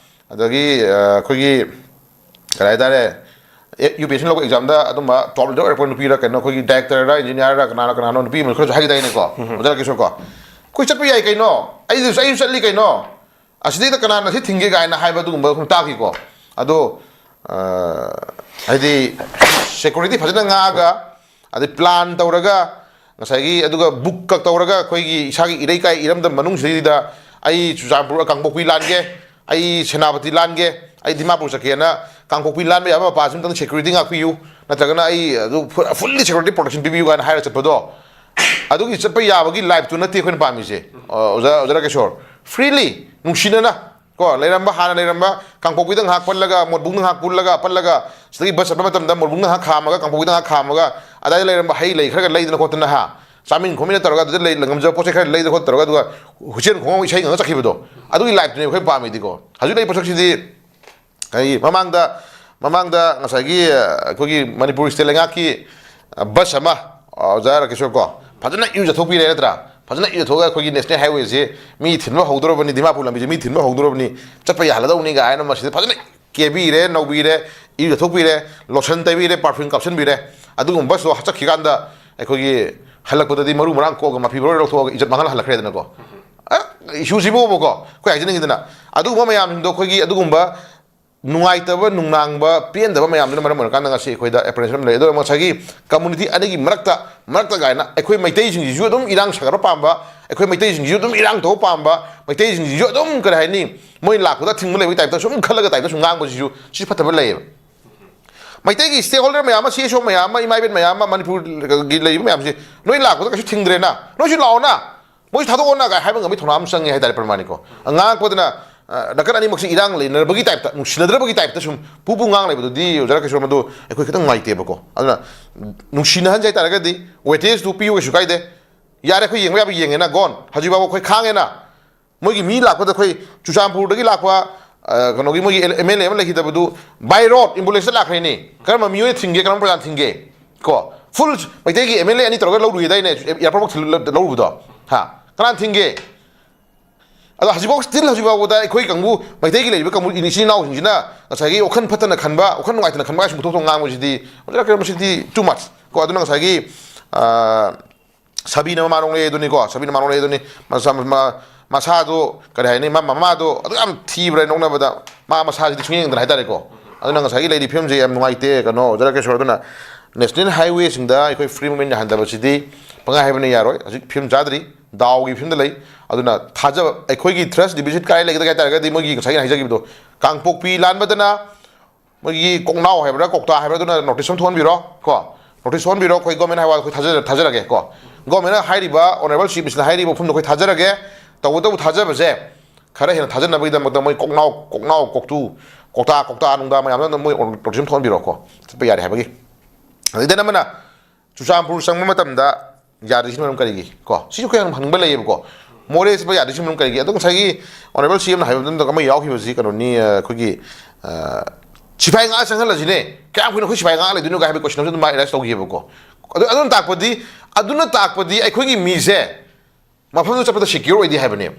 ꯑꯗꯒꯤ, ꯑ, ꯑꯩꯈꯣꯏꯒꯤ ꯀꯔꯤ ꯍꯥꯏꯇꯥꯔꯦ, ꯌꯨ ꯄꯤ ꯑꯦꯁ ꯁꯤ ꯂꯧꯕ ꯑꯦꯛꯖꯥꯝꯗ ꯑꯗꯨꯝꯕ ꯇꯣꯞ ꯂꯤꯗꯔ ꯑꯣꯏꯔꯛꯄ ꯅꯨꯄꯤꯔ ꯀꯩꯅꯣ, ꯑꯩꯈꯣꯏꯒꯤ ꯗꯥꯏꯔꯦꯛꯇꯔꯔ ꯏꯟꯖꯤꯅꯤꯌꯥꯔꯔ ꯀꯅꯥꯅꯣ ꯀꯅꯥꯅꯣ ꯅꯨꯄꯤ ꯑꯃꯁꯨ ꯈꯔꯁꯨ ꯍꯥꯏꯈꯤꯗꯥꯏꯅꯦꯀꯣ, ꯑꯣꯖꯥ ꯔꯥꯀꯦꯁꯣꯔ ꯀꯣ꯫ ꯑꯩꯈꯣꯏ ꯆꯠꯄ ꯌꯥꯏ ꯀꯩꯅꯣ, ꯑꯩꯁꯨ ꯑꯩꯁꯨ ꯆꯠꯂꯤ ꯀꯩꯅꯣ, ꯑꯁꯤꯗꯩꯗ ꯀꯅꯥꯅ ꯁꯤ ꯊꯤꯡꯒꯦ ꯀꯥꯏꯅ ꯍꯥꯏꯕ ꯑꯗꯨꯒꯨꯝꯕ ꯁꯨꯝ ꯇꯥꯈꯤꯀꯣ꯫ ꯑꯗꯣ ꯍꯥꯏꯗꯤ ꯁꯦꯀꯨꯔꯤꯇꯤ ꯐꯖꯅ ꯉꯥꯛꯑꯒ, ꯑꯗꯩ ꯄ꯭ꯂꯥꯟ ꯇꯧꯔꯒ, ꯉꯁꯥꯏꯒꯤ ꯑꯗꯨꯒ ꯕꯨꯛꯀ ꯇꯧꯔꯒ ꯑꯩꯈꯣꯏꯒꯤ ꯏꯁꯥꯒꯤ ꯏꯔꯩꯀꯥꯏ ꯏꯔꯝꯗꯝ ꯃꯅꯨꯡꯁꯤꯗꯩꯗ ꯑꯩ ꯆꯨꯔꯆꯥꯟꯄꯨꯔ ꯀꯥꯡꯄꯣꯛꯄꯤ ꯂꯥꯟꯒꯦ, ꯑꯩ ꯁꯦꯅꯥꯄꯇꯤ ꯂꯥꯟꯒꯦ, ꯑꯩ ꯗꯤꯃꯥꯄꯨꯔ ꯆꯠꯀꯦꯅ ꯀꯥꯡꯄꯣꯛꯄꯤ ꯂꯥꯟꯕ ꯌꯥꯕ ꯃꯄꯥꯁꯤꯃꯇꯪ ꯁꯦꯀ꯭ꯌꯨꯔꯤꯇꯤ ꯉꯥꯛꯄꯤꯌꯨ, ꯅꯠꯇ꯭ꯔꯒꯅ ꯑꯩ ꯑꯗꯨ ꯐꯨ-, ꯐꯨꯜꯂꯤ ꯁꯦꯀ꯭ꯌꯨꯔꯤꯇꯤ ꯄ꯭ꯔꯣꯇꯦꯛꯁꯟ ꯄꯤꯕꯤꯌꯨ ꯀꯥꯏꯅ ꯍꯥꯏꯔ ꯆꯠꯄꯗꯣ, ꯑꯗꯨꯒꯤ ꯆꯠꯄ ꯌꯥꯕꯒꯤ ꯂꯥꯏꯐꯇꯨ ꯅꯠꯇꯦ ꯑꯩꯈꯣꯏꯅ ꯄꯥꯝꯃꯤꯁꯦ꯫ ꯑ, ꯑꯣꯖꯥ, ꯑꯣꯖꯥ ꯔꯥꯀꯦꯁꯣꯔ, ꯐ꯭ꯔꯤꯂꯤ, ꯅꯨꯡꯁꯤꯅꯅ ꯀꯣ, ꯂꯩꯔꯝꯕ, ꯍꯥꯟꯅ ꯂꯩꯔꯝꯕ ꯀꯥꯡꯄꯣꯛꯄꯤꯗ ꯉꯥꯏꯍꯥꯛ ꯄꯜꯂꯒ, ꯃꯣꯠꯕꯨꯛꯅ ꯉꯥꯏꯍꯥꯛ ꯄꯨꯜꯂꯒ, ꯄꯜꯂꯒ, ꯁꯤꯗꯒꯤ ꯕꯁ ꯆꯠꯄ ꯃꯇꯝꯗ ꯃꯣꯠꯕꯨꯛꯅ ꯉꯥꯏꯍꯥꯛ ꯈꯥꯝꯃꯒ, ꯀꯥꯡꯄꯣꯛꯄꯤꯗ ꯉꯥꯏꯍꯥꯛ ꯈꯥꯝꯃꯒ, ꯑꯗꯥꯏꯗ ꯂꯩꯔꯝꯕ ꯍꯩ ꯂꯩ ꯈꯔꯒ ꯂꯩꯗꯅ ꯈꯣꯠꯇꯅ, ꯍꯥ, ꯆꯥꯃꯤꯟ ꯈꯣꯠꯃꯤꯟꯅ ꯇꯧꯔꯒ, ꯑꯗꯨꯗ ꯂꯩ, ꯉꯝꯖꯕ ꯄꯣꯠ ꯆꯩ ꯈꯔ ꯂꯩꯗꯅ ꯈꯣꯠꯇꯅ ꯇꯧꯔꯒ, ꯑꯗꯨꯒ ꯍꯨꯏꯆꯦꯟ ꯈꯣꯡꯉꯥꯎ ꯏꯁꯩ ꯉꯪꯉ ꯆꯠꯈꯤꯕꯗꯣ, ꯑꯗꯨꯒꯤ ꯂꯥꯏꯐꯇꯨꯅꯦꯕ ꯑꯩꯈꯣꯏ ꯄꯥꯝꯃꯤꯗꯤꯀꯣ꯫ ꯍꯧꯖꯤꯛ ꯂꯩ ꯄꯣꯠꯁꯛꯁꯤꯗꯤ, ꯑꯩ ꯃꯃꯥꯡꯗ, ꯃꯃꯥꯡꯗ ꯉꯁꯥꯏꯒꯤ, ꯑ, ꯑꯩꯈꯣꯏꯒꯤ ꯃꯅꯤꯄꯨꯔ ꯁ꯭ꯇꯦꯠ ꯂꯩꯉꯥꯛꯀꯤ, ꯑ, ꯕꯁ ꯑꯃ, ꯑ, ꯑꯣꯖꯥ ꯔꯥꯀꯦꯁꯣꯔ ꯀꯣ, ꯐꯖꯅ ꯏꯔꯨꯖꯊꯣꯛꯄꯤꯔꯦ ꯅꯠꯇ꯭ꯔꯥ? ꯐꯖꯅ ꯏꯔꯨꯖꯊꯣꯛꯑꯒ ꯑꯩꯈꯣꯏꯒꯤ ꯅꯦꯁꯅꯦꯜ ꯍꯥꯏꯋꯦꯁꯤ ꯃꯤ ꯊꯤꯟꯕ ꯍꯧꯗꯣꯔꯕꯅꯤ, ꯗꯤꯃꯥꯄꯨꯔ ꯂꯝꯕꯤꯁꯦ ꯃꯤ ꯊꯤꯟꯕ ꯍꯧꯗꯣꯔꯕꯅꯤ, ꯆꯠꯄ ꯌꯥꯍꯜꯂꯗꯧꯅꯤ ꯀꯥꯏꯅ ꯃꯁꯤꯗ ꯐꯖꯅ ꯀꯦꯕꯤꯔꯦ, ꯅꯧꯕꯤꯔꯦ, ꯏꯔꯨꯖꯊꯣꯛꯄꯤꯔꯦ, ꯂꯣꯁꯟ ꯇꯩꯕꯤꯔꯦ, ꯄꯥꯔꯐ꯭ꯌꯨꯝ ꯀꯥꯞꯁꯤꯟꯕꯤꯔꯦ꯫ ꯑꯗꯨꯒꯨꯝꯕ ꯕꯁꯇꯣ ꯆꯠꯈꯤꯀꯥꯟꯗ ꯑꯩꯈꯣꯏꯒꯤ ꯍꯜꯂꯛꯄꯗꯗꯤ ꯃꯔꯨ ꯃꯔꯥꯡ ꯀꯣꯛꯑꯒ ꯃꯐꯤ ꯃꯔꯣꯏ ꯂꯧꯊꯣꯛꯑꯒ ꯏꯖꯠ ꯃꯥꯡꯍꯜ ꯍꯜꯂꯛꯈ꯭ꯔꯦꯗꯅꯀꯣ꯫ ꯑ, ꯏꯁꯨꯁꯤꯕꯨꯕꯀꯣ, ꯑꯩꯈꯣꯏ ꯍꯥꯏꯖꯅꯤꯡꯉꯤꯗꯅ, ꯑꯗꯨꯒꯨꯝꯕ ꯃꯌꯥꯝꯁꯤꯡꯗꯣ ꯑꯩꯈꯣꯏꯒꯤ ꯑꯗꯨꯒꯨꯝꯕ ꯅꯨꯡꯉꯥꯏꯇꯕ, ꯅꯨꯡꯅꯥꯡꯕ, ꯄꯦꯟꯗꯕ ꯃꯌꯥꯝꯗꯨꯅ ꯃꯔꯝ ꯑꯣꯏꯔꯀꯥꯟꯗ ꯉꯁꯤ ꯑꯩꯈꯣꯏꯗ ꯑꯦꯄ꯭ꯔꯤꯁꯤꯌꯦꯁꯟ ꯑꯃ ꯂꯩ꯫ ꯑꯗꯨꯒ ꯉꯁꯥꯏꯒꯤ ꯀꯝꯃꯨꯅꯤꯇꯤ ꯑꯅꯤꯒꯤ ꯃꯔꯛꯇ, ꯃꯔꯛꯇ ꯀꯥꯏꯅ ꯑꯩꯈꯣꯏ ꯃꯩꯇꯩꯁꯤꯡꯁꯤꯁꯨ ꯑꯗꯨꯝ ꯏꯔꯥꯡ ꯁꯥꯒꯠꯄ ꯄꯥꯝꯕ, ꯑꯩꯈꯣꯏ ꯃꯩꯇꯩꯁꯤꯡꯁꯤꯁꯨ ꯑꯗꯨꯝ ꯏꯔꯥꯡ ꯇꯧꯕ ꯄꯥꯝꯕ, ꯃꯩꯇꯩꯁꯤꯡꯁꯤꯁꯨ ꯑꯗꯨꯝ, ꯀꯔꯤ ꯍꯥꯏꯅꯤ, ꯃꯣꯏ ꯂꯥꯛꯄꯗ ꯑꯊꯤꯡꯕ ꯂꯩꯕꯒꯤ ꯇꯥꯏꯞꯇ ꯁꯨꯝ ꯈꯜꯂꯒ ꯇꯥꯏꯞꯇ ꯁꯨꯝ ꯉꯥꯡꯕꯁꯤꯁꯨ ꯁꯤ ꯐꯠꯇꯕ ꯂꯩꯌꯦꯕ꯫ ꯃꯩꯇꯩꯒꯤ ꯁ꯭ꯇꯦꯛ ꯍꯣꯜꯗꯔ ꯃꯌꯥꯝ ꯑꯃ, ꯁꯤ ꯑꯦꯁ ꯑꯣ ꯃꯌꯥꯝ ꯑꯃ, ꯏꯃꯥ ꯏꯕꯦꯟ ꯃꯌꯥꯝ ꯑꯃ, ꯃꯅꯤꯄꯨꯔꯒꯤ ꯂꯩꯔꯤꯕ ꯃꯌꯥꯝꯁꯦ, ꯅꯣꯏ ꯂꯥꯛꯄꯗ ꯀꯩꯁꯨ ꯊꯤꯡꯗ꯭ꯔꯦꯅ, ꯅꯣꯏꯁꯨ ꯂꯥꯛꯑꯣꯅ, ꯃꯣꯏꯁꯨ ꯊꯥꯗꯣꯛꯑꯣꯅ ꯀꯥꯏ ꯍꯥꯏꯕ ꯉꯝꯕꯒꯤ ꯊꯧꯅꯥ ꯑꯃ ꯆꯪꯉꯦ ꯍꯥꯏꯇꯥꯔꯦ꯫ ꯄ꯭ꯔꯃꯥꯅꯤꯀꯣ, ꯉꯥꯡꯉꯛꯄꯗꯅ, ꯑ, ꯅꯥꯀꯟ ꯑꯅꯤꯃꯛꯁꯤ ꯏꯔꯥꯡ ꯂꯩꯅꯔꯕꯒꯤ ꯇꯥꯏꯞꯇ, ꯅꯨꯡꯁꯤꯅꯗ꯭ꯔꯕꯒꯤ ꯇꯥꯏꯞꯇ ꯁꯨꯝ ꯄꯨ ꯄꯨ ꯉꯥꯡ ꯂꯩꯕꯗꯨꯗꯤ, ꯑꯣꯖꯥ ꯔꯥꯀꯦꯁꯣꯔ, ꯃꯗꯨ ꯑꯩꯈꯣꯏ ꯈꯤꯇꯪ ꯅꯨꯡꯉꯥꯏꯇꯦꯕꯀꯣ꯫ ꯑꯗꯨꯅ ꯅꯨꯡꯁꯤꯅꯍꯟꯁꯦ ꯍꯥꯏꯇꯥꯔꯒꯗꯤ ꯋꯦꯇꯦꯖꯇꯨ ꯄꯤꯌꯨ, ꯀꯩꯁꯨ ꯀꯥꯏꯗꯦ꯫ ꯌꯥꯔꯦ, ꯑꯩꯈꯣꯏ ꯌꯦꯡꯕ ꯌꯥꯕ ꯌꯦꯡꯉꯦꯅ, ꯒꯣꯟ, ꯍꯧꯖꯤꯛ ꯐꯥꯎꯕ ꯑꯩꯈꯣꯏ ꯈꯥꯡꯉꯦꯅ꯫ ꯃꯣꯏꯒꯤ ꯃꯤ ꯂꯥꯛꯄꯗ ꯑꯩꯈꯣꯏ ꯆꯨꯔꯆꯥꯟꯄꯨꯔꯗꯒꯤ ꯂꯥꯛꯄ, ꯑ, ꯀꯩꯅꯣꯒꯤ ꯃꯣꯏꯒꯤ ꯑꯦꯝ ꯑꯦꯜ ꯑꯦ ꯑꯃ ꯂꯩꯈꯤꯗꯕꯗꯨ by road ambulance ꯂꯥꯛꯈ꯭ꯔꯦꯅꯦ꯫ ꯀꯔꯝꯕ ꯃꯤꯑꯣꯏꯅ ꯊꯤꯡꯒꯦ, ꯀꯔꯝꯕ ꯄ꯭ꯔꯖꯥꯅ ꯊꯤꯡꯒꯦ? ꯀꯣ, ꯐꯨꯜ ꯃꯩꯇꯩꯒꯤ ꯑꯦꯝ ꯑꯦꯜ ꯑꯦ ꯑꯅꯤ ꯇꯧꯔꯒ ꯂꯧꯔꯨꯏꯗꯥꯏꯅꯦ, ꯑꯦꯌꯥꯔꯄꯣꯔꯠ ꯊꯤꯜꯂ-, ꯂꯧꯔꯨꯕꯗꯣ? ꯍꯥ? ꯀꯅꯥꯅ ꯊꯤꯡꯒꯦ? ꯑꯗꯣ ꯍꯧꯖꯤꯛꯐꯥꯎ, still ꯍꯧꯖꯤꯛ ꯐꯥꯎꯕꯗ ꯑꯩꯈꯣꯏ ꯀꯥꯡꯕꯨ, ꯃꯩꯇꯩꯒꯤ ꯂꯩꯔꯤꯕ ꯀꯥꯡꯕꯨ, ꯏꯆꯤꯟ ꯏꯅꯥꯎꯁꯤꯡꯁꯤꯅ ꯉꯁꯥꯏꯒꯤ ꯋꯥꯈꯜ ꯐꯠꯇꯅ ꯈꯟꯕ, ꯋꯥꯈꯜ ꯅꯨꯡꯉꯥꯏꯇꯅ ꯈꯟꯕ ꯀꯥꯏꯁꯨ ꯊꯣꯛ ꯊꯣꯛ ꯉꯥꯡꯕꯁꯤꯗꯤ, ꯃꯁꯤꯗꯤ too much꯫ ꯀꯣ, ꯑꯗꯨꯅ ꯉꯁꯥꯏꯒꯤ, ꯑ, ꯁꯕꯤꯅ ꯃꯃꯥ ꯅꯣꯛꯂꯛꯑꯦ ꯑꯗꯨꯅꯤꯀꯣ, ꯁꯕꯤꯅ ꯃꯃꯥ ꯅꯣꯛꯂꯛꯑꯦ ꯑꯗꯨꯅꯤ꯫ ꯃꯁꯥ-, ꯃ-, ꯃꯁꯥꯗꯣ ꯀꯔꯤ ꯍꯥꯏꯅꯤ, ꯃ-, ꯃꯃꯥꯗꯣ ꯑꯗꯨ ꯌꯥꯝ ꯊꯤꯕ꯭ꯔꯥ ꯅꯣꯛꯅꯕꯗ, ꯃꯥ ꯃꯁꯥꯁꯤꯗꯤ ꯁꯨꯡꯌꯦꯡ ꯌꯦꯡꯗꯅ ꯍꯥꯏꯇꯥꯔꯦꯀꯣ꯫ ꯑꯗꯨꯅ ꯉꯁꯥꯏꯒꯤ ꯂꯩꯔꯤ ꯐꯤꯕꯝꯁꯦ ꯌꯥꯝ ꯅꯨꯡꯉꯥꯏꯇꯦ, ꯀꯩꯅꯣ, ꯑꯣꯖꯥ ꯔꯥꯀꯦꯁꯣꯔ꯫ ꯑꯗꯨꯅ ꯅꯦꯁꯅꯦꯜ ꯍꯥꯏꯋꯦꯁꯤꯡꯗ ꯑꯩꯈꯣꯏ ꯐ꯭ꯔꯤ ꯃꯨꯚꯃꯦꯟ ꯌꯥꯍꯟꯗꯕꯁꯤꯗꯤ ꯄꯪꯍꯥꯏ ꯍꯥꯏꯕꯅ ꯌꯥꯔꯣꯏ꯫ ꯍꯧꯖꯤꯛ ꯐꯤꯕꯝ ꯆꯥꯗ꯭ꯔꯤ, ꯗꯥꯎꯒꯤ ꯐꯤꯕꯝꯗ ꯂꯩ꯫ ꯑꯗꯨꯅ ꯊꯥꯖꯕ, ꯑꯩꯈꯣꯏꯒꯤ ꯊ꯭ꯔꯁ ꯗꯤꯐꯤꯁꯤꯠ ꯀꯥꯏ ꯂꯩꯒꯗꯒꯦ ꯍꯥꯏ ꯇꯥꯔꯒꯗꯤ, ꯃꯣꯏꯒꯤ ꯉꯁꯥꯏꯒꯤ ꯍꯥꯏꯖꯈꯤꯕꯗꯣ, ꯀꯥꯡꯄꯣꯛꯄꯤ ꯂꯥꯟꯕꯗꯅ ꯃꯣꯏꯒꯤ ꯀꯣꯛꯅꯥꯎ ꯍꯥꯏꯕ꯭ꯔꯥ, ꯀꯧꯇꯥ ꯍꯥꯏꯕ꯭ꯔꯥ, ꯑꯗꯨꯅ ꯅꯣꯇꯤꯁ ꯑꯃ ꯊꯣꯛꯍꯟꯕꯤꯔꯣ ꯀꯣ꯫ ꯅꯣꯇꯤꯁ ꯊꯣꯛꯍꯟꯕꯤꯔꯣ, ꯑꯩꯈꯣꯏ ꯒꯣꯔꯃꯦꯟ ꯍꯥꯏꯋꯥꯗ ꯑꯩꯈꯣꯏ ꯊꯥꯖ-, ꯊꯥꯖꯔꯒꯦ ꯀꯣ꯫ ꯒꯣꯔꯃꯦꯟꯅ ꯍꯥꯏꯔꯤꯕ, ꯑꯣꯅꯔꯦꯕꯜ ꯆꯤꯐ ꯃꯤꯅꯤꯁꯇꯔꯅ ꯍꯥꯏꯔꯤꯕ ꯃꯐꯝꯗꯣ ꯑꯩꯈꯣꯏ ꯊꯥꯖꯔꯒꯦ꯫ ꯇꯧꯕꯇꯕꯨ ꯊꯥꯖꯕꯁꯦ ꯈꯔ ꯍꯦꯟꯅ ꯊꯥꯖꯅꯕꯒꯤꯗꯃꯛꯇ ꯃꯣꯏ ꯀꯣꯛꯅꯥꯎ, ꯀꯣꯛꯅꯥꯎ, ꯀꯣꯛꯇꯨ, ꯀꯧꯇꯥ, ꯀꯧꯇꯥ ꯅꯨꯡꯗꯥ ꯃꯌꯥꯝꯗꯣ ꯃꯣꯏ ꯅꯣꯇꯤꯁ ꯑꯃ ꯊꯣꯛꯍꯟꯕꯤꯔꯣ ꯀꯣ, ꯆꯠꯄ ꯌꯥꯔꯦ ꯍꯥꯏꯕꯒꯤ꯫ ꯑꯗꯩ ꯑꯃꯅ ꯆꯨꯔꯆꯥꯟꯄꯨꯔ ꯆꯪꯕ ꯃꯇꯝꯗ ꯌꯥꯗ꯭ꯔꯤꯁꯤꯅ ꯃꯔꯝ ꯀꯔꯤꯒꯤ ꯀꯣ? ꯁꯤꯁꯨ ꯑꯩꯈꯣꯏ ꯌꯥꯝ ꯍꯪꯕ ꯂꯩꯌꯦꯕꯀꯣ꯫ ꯃꯣꯔꯦ ꯆꯠꯄ ꯌꯥꯗ꯭ꯔꯤꯁꯤꯅ ꯃꯔꯝ ꯀꯔꯤꯒꯤ? ꯑꯗꯣ ꯉꯁꯥꯏꯒꯤ ꯑꯣꯅꯔꯦꯕꯜ ꯁꯤ ꯑꯦꯝꯅ ꯍꯥꯏꯕ ꯃꯇꯝꯗ ꯑꯃ ꯌꯥꯎꯈꯤꯕꯁꯤ ꯀꯩꯅꯣꯅꯤ, ꯑ, ꯑꯩꯈꯣꯏꯒꯤ, ꯑ, ꯁꯤꯐꯥꯏ ꯉꯥꯛ ꯆꯪꯍꯜꯂꯁꯤꯅꯦ, ꯀꯌꯥꯝ ꯀꯨꯏꯅ ꯑꯩꯈꯣꯏ ꯁꯤꯐꯥꯏ ꯉꯥꯛ ꯂꯩꯗꯣꯏꯅꯣ ꯀꯥꯏ ꯍꯥꯏꯕ ꯀꯣꯏꯁꯟ ꯑꯃꯁꯨ ꯑꯗꯨꯝ ꯃꯥ ꯑꯦꯔꯥꯏꯁ ꯇꯧꯈꯤꯕꯀꯣ꯫ ꯑꯗꯨ, ꯑꯗꯨꯅ ꯇꯥꯛꯄꯗꯤ, ꯑꯗꯨꯅ ꯇꯥꯛꯄꯗꯤ ꯑꯩꯈꯣꯏꯒꯤ ꯃꯤꯁꯦ ꯃꯐꯝꯗꯨ ꯆꯠꯄꯗ ꯁꯦꯀ꯭ꯌꯣꯔ ꯑꯣꯏꯗꯦ ꯍꯥꯏꯕꯅꯦꯕ꯫